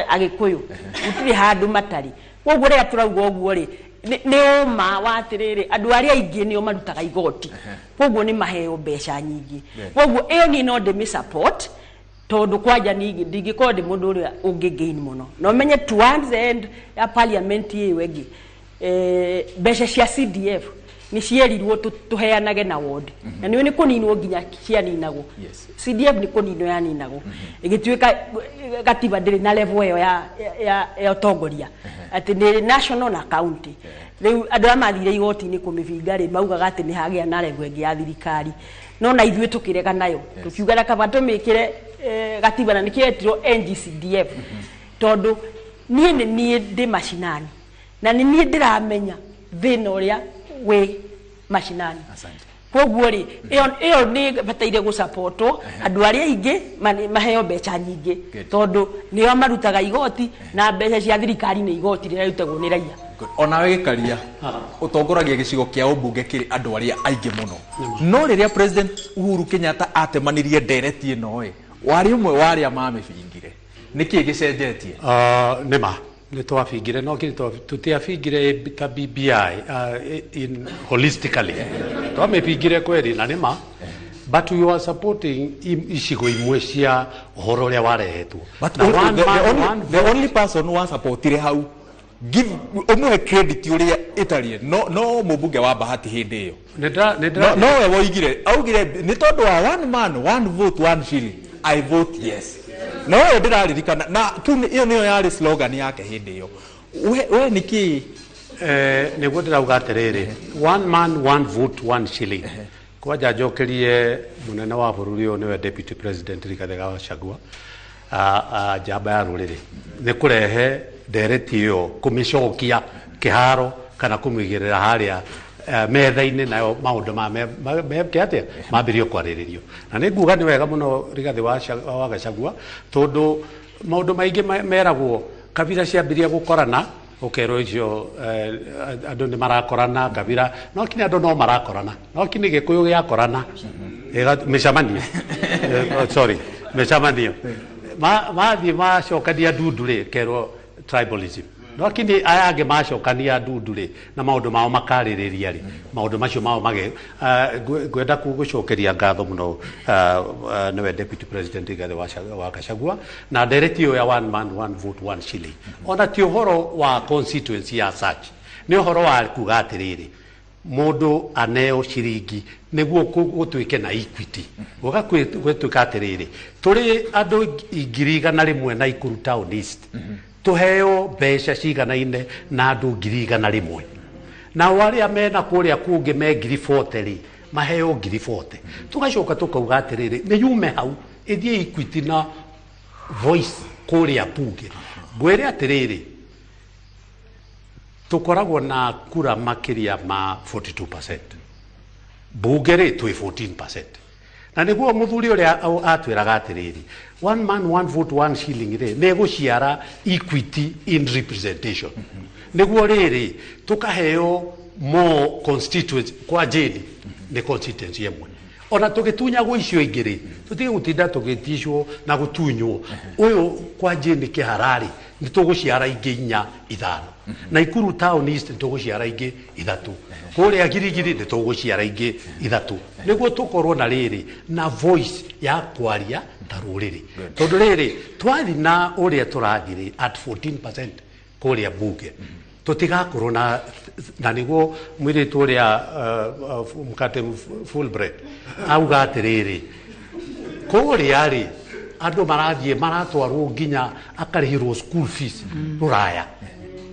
Agĩkũyũ gũtirĩ handũ matarĩ. Koguo rĩrĩa tũrauga ũguo rĩ, nĩ ũma wa atĩrĩrĩ, andũ arĩa aingĩ nĩo marutaga igoti, koguo nĩ maheo mbeca nyingĩ. Koguo ĩyo niĩ no ndĩmĩ support, tondũ kwanja ndingĩkorwo ndĩ mũndũ ũrĩa ũngĩ gain mũno. Na ũmenye towards the end ya parliament ĩyo ĩngĩ, Mbeca cia CDF nĩ cierirwo tũheanage na ward, na nĩ nĩ kũninwo nginya cianinagwo. CDF nĩ kũninwo yaninagwo, ĩgĩtuĩka gatiba ndĩrĩ na level ĩyo ya ũtongoria atĩ nĩ national na county. Rĩu andũ arĩa mathire igoti-inĩ kũmĩbinga rĩ, maugaga atĩ nĩ hagĩa na level ĩngĩ ya thirikari, no na ithuĩ tũkĩrega nayo, tũkiuga na kaba tũmĩkĩre gatiba, na nĩkĩo yetirwo NGCDF, tondũ niĩ nĩ niĩ ndĩ macinani na nĩ niĩ ndĩramenya thĩna ũrĩa wĩ macinani. Koguo rĩ, ĩyo nĩ bataire gũsapotwo, andũ arĩa aingĩ maheo mbeca nyingĩ, tondũ nĩo marutaga igoti, na mbeca cia thirikari nĩ igoti rĩrĩa rĩrutagwo nĩ raia. Onawe Gĩkaria, ũtongoragia gĩcigo kĩa ũmbunge kĩrĩ andũ arĩa aingĩ mũno, no rĩrĩa President Uhuru Kenyatta atemanirie ndereti ĩno ĩ, warĩ ũmwe wa arĩa mamĩbingire. Nĩkĩ gĩcenjetie? Nĩma nĩ twabingire, no kĩ tũtiabingire ta BBI in holistically, twamĩbingire kweri na nĩma, but we were supporting icigo imwe cia ũhoro ũrĩa warehetwo. But the only person who supportire hau, give ũmũhe credit ũrĩa ĩtariĩ, no mũmbunge wa Bahati hĩndĩ ĩyo no we woigire, augire nĩ tondũ wa one man one vote one shilling, I vote yes. No we ndĩraririkana na kĩu ĩyo nĩyo yarĩ slogan yake hĩndĩ ĩyo. We nĩkĩ? Nĩguo ndĩrauga atĩrĩrĩ, one man one vote one shilling, kwanja njokerie mũnene wa bũrũri ũyũ, nĩwe Deputy President Rigathĩ wa Gachagua, njamba ya rũrĩrĩ, nĩ kũrehe ndereti ĩyo, kũmĩcokia kĩharo kana kũmĩigĩrĩra harĩa metha-inĩ, nayo maũndũ ma meke atĩa, mambĩrĩrio kwarĩrĩrio. Na nĩ nguga nĩ wega mũno Rigathĩ wa Gachagua, tondũ maũndũ maingĩ meragwo kabira ciambĩrĩria gũkorana, ũkerwo icio andũ nĩ marakorana kabira, no kinya andũ no marakorana, no kinya Gĩkũyũ gĩakorana mĩcemanio, sorry, mĩcemanio mathiĩ macokania ndundu rĩ, kerwo tribalism, no kini aya angĩ macokania ndundu rĩ, na maũndũ mao makarĩrĩria rĩ, maũndũ macio mao mage. Ngwenda gũcokeria ngatho mũno nĩwe Deputy President Rigathĩ wa Gachagua na ndereti ĩyo ya one man one vote one shilling. Ona ti ũhoro wa constituency ya such, nĩ ũhoro wa kuga atĩrĩrĩ, mũndũ aneo ciringi nĩguo gũtuĩke na equity, gũgatuĩka atĩrĩrĩ, tũrĩ andũ 100,000 Naikuru Town East, tuheo mbeca ciganaine na andũ 100,000, nao arĩa mena kũrĩa kũngĩ me 40,000 rĩ, maheo 40,000. Tũgacoka tũkauga atĩrĩrĩ, nĩ yume hau ĩthiĩ equity na voice kũrĩa bunge. Ngwĩre atĩrĩrĩ, tũkoragwo na kura makĩria ma 42%, bunge rĩ twĩ 14%, na nĩguo mũthuri ũrĩa atwĩraga atĩrĩrĩ, one man one vote one shilling rĩ, nĩ gũciara equity in representation, nĩguo rĩrĩ tũkaheo more constituents. Kwa Jane nĩ constituency ĩmwe, ona tũgĩtunyagwo icio ingĩ rĩ, tũtige gũtinda tũgĩticwo na gũtunywo. Ũyũ kwa Jane kĩhararĩ nĩ tũgũciara ingĩ 4 5, Naikuru Town East nĩ tũgũciara ingĩ 3, kũrĩa Girigiri nĩ tũgũciara ingĩ 3, nĩguo tũkorwo na rĩrĩ na voice ya kwaria ta rũrĩrĩ, tondũ rĩrĩ twathi na ũrĩa tũrathiĩ rĩ, at 14% kũrĩa bunge tũtigakorwo na nĩguo mwĩrĩtu ũrĩa mkate Fulbright auga atĩrĩrĩ, kũrĩa rĩ andũ marathiĩ maratwarwo nginya akarĩhĩrwo school fees rũraya,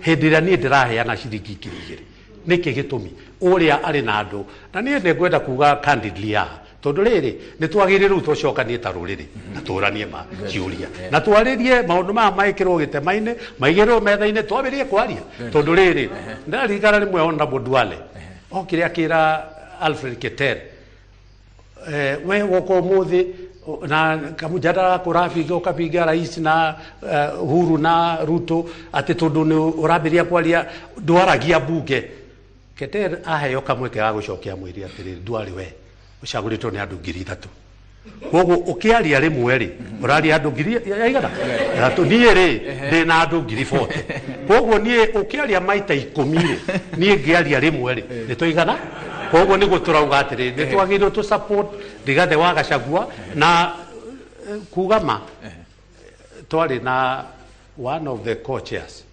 hĩndĩ ĩrĩa niĩ ndĩraheana ciringi 2,000. Nĩkĩ gĩtũmi? Ũrĩa arĩ na andũ, na niĩ nĩngwenda kuga candidly haha, tondũ rĩrĩ nĩ twagĩrĩirwo rĩu tũcokanie ta rũrĩrĩ na tũranie ma ciũria na twarĩrie maũndũ maya maĩkĩrwo gĩtema-inĩ, maigĩrĩrwo metha-inĩ, twambĩrĩrie kwaria, tondũ rĩrĩ ndĩraririkana rĩmwe Honorable Duale okire akĩra Alfred Keter, we woka ũmũthĩ na kamujadala kũrabinga ũkabinga rais na Uhuru na Ruto atĩ tondũ nĩ ũrambĩrĩria kwaria ndwaragia bunge. Keter aheo kamweke ga gũcokia mwĩrĩ atĩrĩrĩ, Duale we ũcagũrĩtwo nĩ andũ 3,000, koguo ũkĩaria rĩmwe rĩ ũraria andũ 3,000, niĩ rĩ ndĩ na andũ 40,000, koguo niĩ ũkĩaria maita 10 rĩ, niĩ ngĩaria rĩmwe rĩ nĩ tũigana. Koguo nĩguo tũrauga atĩrĩrĩ, nĩ twagĩrĩirwo tũ support Rigathĩ wa Gachagua na kuga ma twarĩ na one of the co-chairs,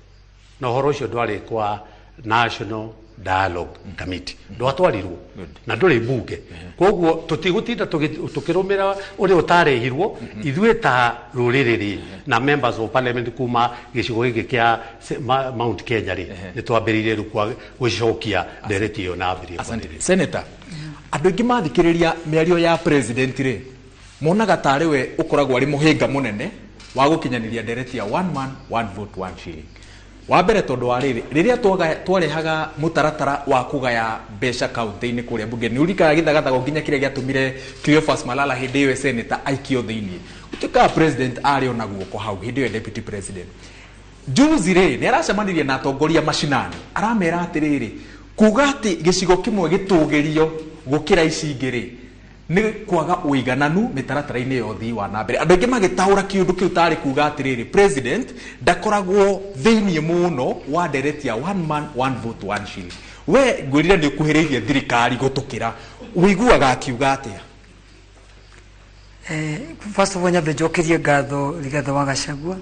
na ũhoro ũcio ndwarĩ kwa National Dialogue Committee ndwatwarirwo na ndũrĩ mbunge. Koguo tũtigũtinda tũkĩrũmĩra ũrĩa ũtarehirwo. Ithuĩ ta rũrĩrĩ rĩ na members of parliament kuma gĩcigo gĩkĩ kĩa Mount Kenya rĩ, nĩ twambĩrĩirie rĩu gũcokia ndereti ĩyo na ambĩrĩrie. Asante. Senator, andũ aingĩ mathikĩrĩria mĩario ya president rĩ, monaga tarĩ we ũkoragwo arĩ mũhĩnga mũnene wa gũkinyanĩria ndereti ya one man, one vote, one shilling. Wa mbere, tondũ wa rĩrĩ, rĩrĩa twarehaga mũtaratara wa kũgaya mbeca kaunti-inĩ kũrĩa mbunge, nĩ ũririkanaga gĩthagathago nginya kĩrĩa gĩatũmire Cleophas Malala hĩndĩ ĩyo e senator aikio thĩiniĩ. Gũtuĩkaga president arĩ ona guoko hau hĩndĩ ĩyo e deputy president. Juzi rĩ, nĩ aracemanirie na atongoria macinani, aramera atĩrĩrĩ, kuga atĩ gĩcigo kĩmwe gĩtũgĩrio gũkĩra ici ingĩ rĩ, nĩ kwaga ũigananu mĩtaratara-inĩ ya ũthii wa na mbere. Andũ aingĩ magĩtaũra kĩũndũ kĩu tarĩ kuga atĩrĩrĩ, president ndakoragwo thĩiniĩ mũno wa ndereti ya one man, one vote, one shilling. We ngwĩrire nĩ ũkuhĩrĩirie thirikari gũtũkĩra, ũiguaga akiuga atĩa? First of all, nyambe njokerie ngatho Rigathi wa Gachagua,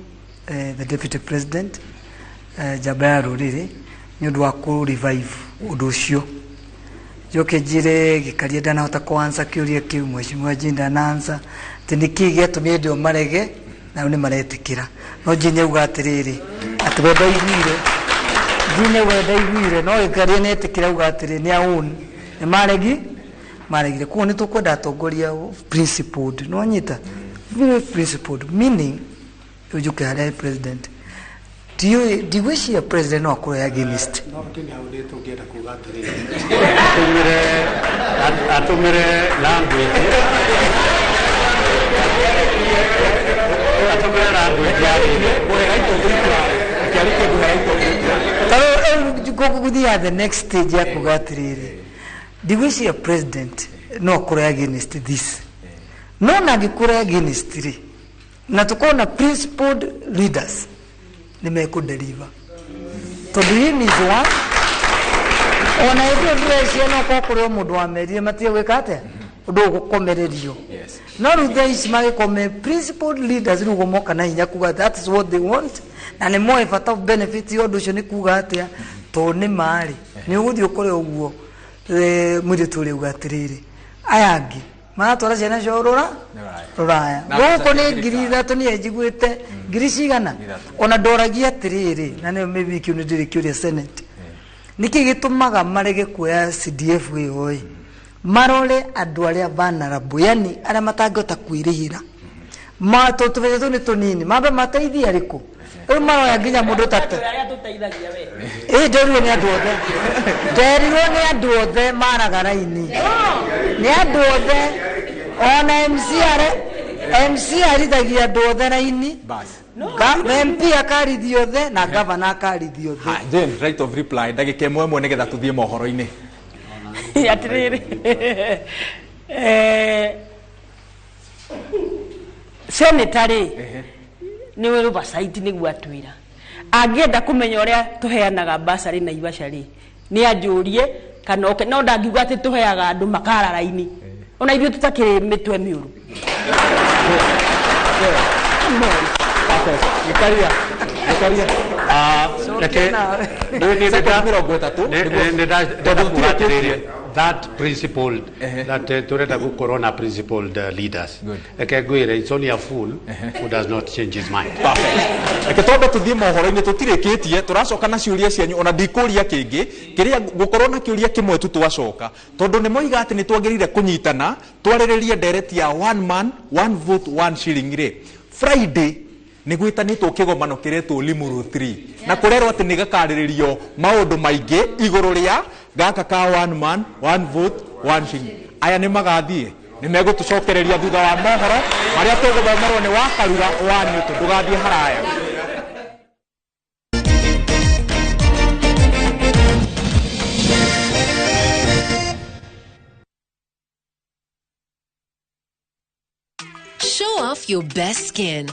the deputy president, njamba ya rũrĩrĩ, nĩ ũndũ wa kũ revive ũndũ ũcio. Njoke njĩre Gĩkaria ndanahota kũ answer kĩũria kĩu, mheshimiwa Jane ndana answer atĩ nĩkĩĩ gĩatũmire hĩndĩ ĩyo marege na rĩu nĩ maretĩkĩra. No Jane auga atĩrĩrĩ, atĩ we ndaiguire, Jane we ndaiguire, no Gĩkaria nĩ etĩkĩra, auga atĩrĩ nĩ aown nĩ maregi maregire. Koguo nĩ tũkwenda atongoria principled, nĩ wanyita, very principled, meaning rĩu njũke harĩa president, ndiũĩ, ndigwĩciria president no akorwo against. No kĩni hau nĩ tũngĩenda kuga atĩrĩrĩ, atũmĩre language, atũmĩre language ya Tarĩu gũthiaga the next stage ya kuga atĩrĩrĩ, ndigwĩciria president no akorwo against this, no na angĩkorwo against rĩ, na tũkorwo na principled leaders, nĩ mekũ deliver, tondũ him is one. Ona hĩndĩ ĩyo ndĩreciria no korwo kũrĩ o mũndũ wamerire matige gwĩka atĩa ũndũ ũgũkomererio, no rĩu thaa ici magĩkome principled leaders rĩu ũguo moka na hinya kuga that is what they want, na nĩ moĩ bata of benefit ya ũndũ ũcio nĩ kuga atĩa, tondũ nĩ marĩ nĩ ũgũthiĩ ũkore ũguo mũirĩtu ũrĩa uga atĩrĩrĩ, aya angĩ maratwara ciana ciao rũra rũraya, Na gũkũ nĩ mbeca 3,000, niĩ njiguĩte ngiri cigana. Ona ndoragia atĩrĩrĩ, na nĩyo maybe kĩu nĩ ndĩrĩ kĩũria senate, nĩkĩ gĩtũmaga marege kuoya CDF ĩyo ĩ, marore andũ arĩa vulnerable, yani arĩa matangĩhota kwĩrĩhĩra, tondũ tũbeca tũu nĩ tũnini, mambe mateithie arĩkũ? Rĩu maroya nginya mũndũ tate Arĩa tũteithagia we. Ĩ, nderirwo nĩ andũ othe, nderirwo nĩ andũ othe maraga raini, nĩ andũ othe, ona MC are MC arithagia andũ othe raini. MP akarithia othe na gavana akarithia othe. Ha, Jane, right of reply ndagĩka ĩmwe ĩmwe nĩgetha tũthiĩ mohoro-inĩ. Atĩrĩrĩ, senator rĩ, nĩwe oversight, nĩguo atwĩra angĩenda kũmenya ũrĩa tũheanaga basarĩ na Naivasha rĩ, nĩ anjũrie kana oke, no ndangiuga atĩ tũheaga andũ makara raini, ona ithuĩ tũtakĩrĩ mĩtwe mĩũru. Come on. Gĩkaria, Gĩkaria. Reke Second 30 ndenda kuga atĩrĩrĩ, that principled, that turenda gukorwo na principled leaders. Reke ngwĩre, it's only a fool who does not change his mind. Reke twambe tũthiĩ mohoro-inĩ, tũtirĩkĩtie, tũracoka na ciũria cianyu, ona ndikũria kĩngĩ kĩrĩa gũkorwo na kĩũria kĩmwe tu twacoka, tondũ nĩ moiga atĩ nĩ twagĩrĩire kũnyitana twarĩrĩrie ndereti ya one man, one vote, one shilling rĩ. Friday nĩ gwĩtanĩtwo kĩgomano kĩretwo Limuru 3, na kũrerwo atĩ nĩ gakarĩrĩrio maũndũ maingĩ igũrũ rĩa gaka ka one man, one vote, one shilling. Aya nĩ magathiĩ, nĩ megũtũcokereria thutha wa mohoro marĩa tũgũthomerwo nĩ Wakarura wa Newton. Ndũgathiĩ haraya. Show off your best skin.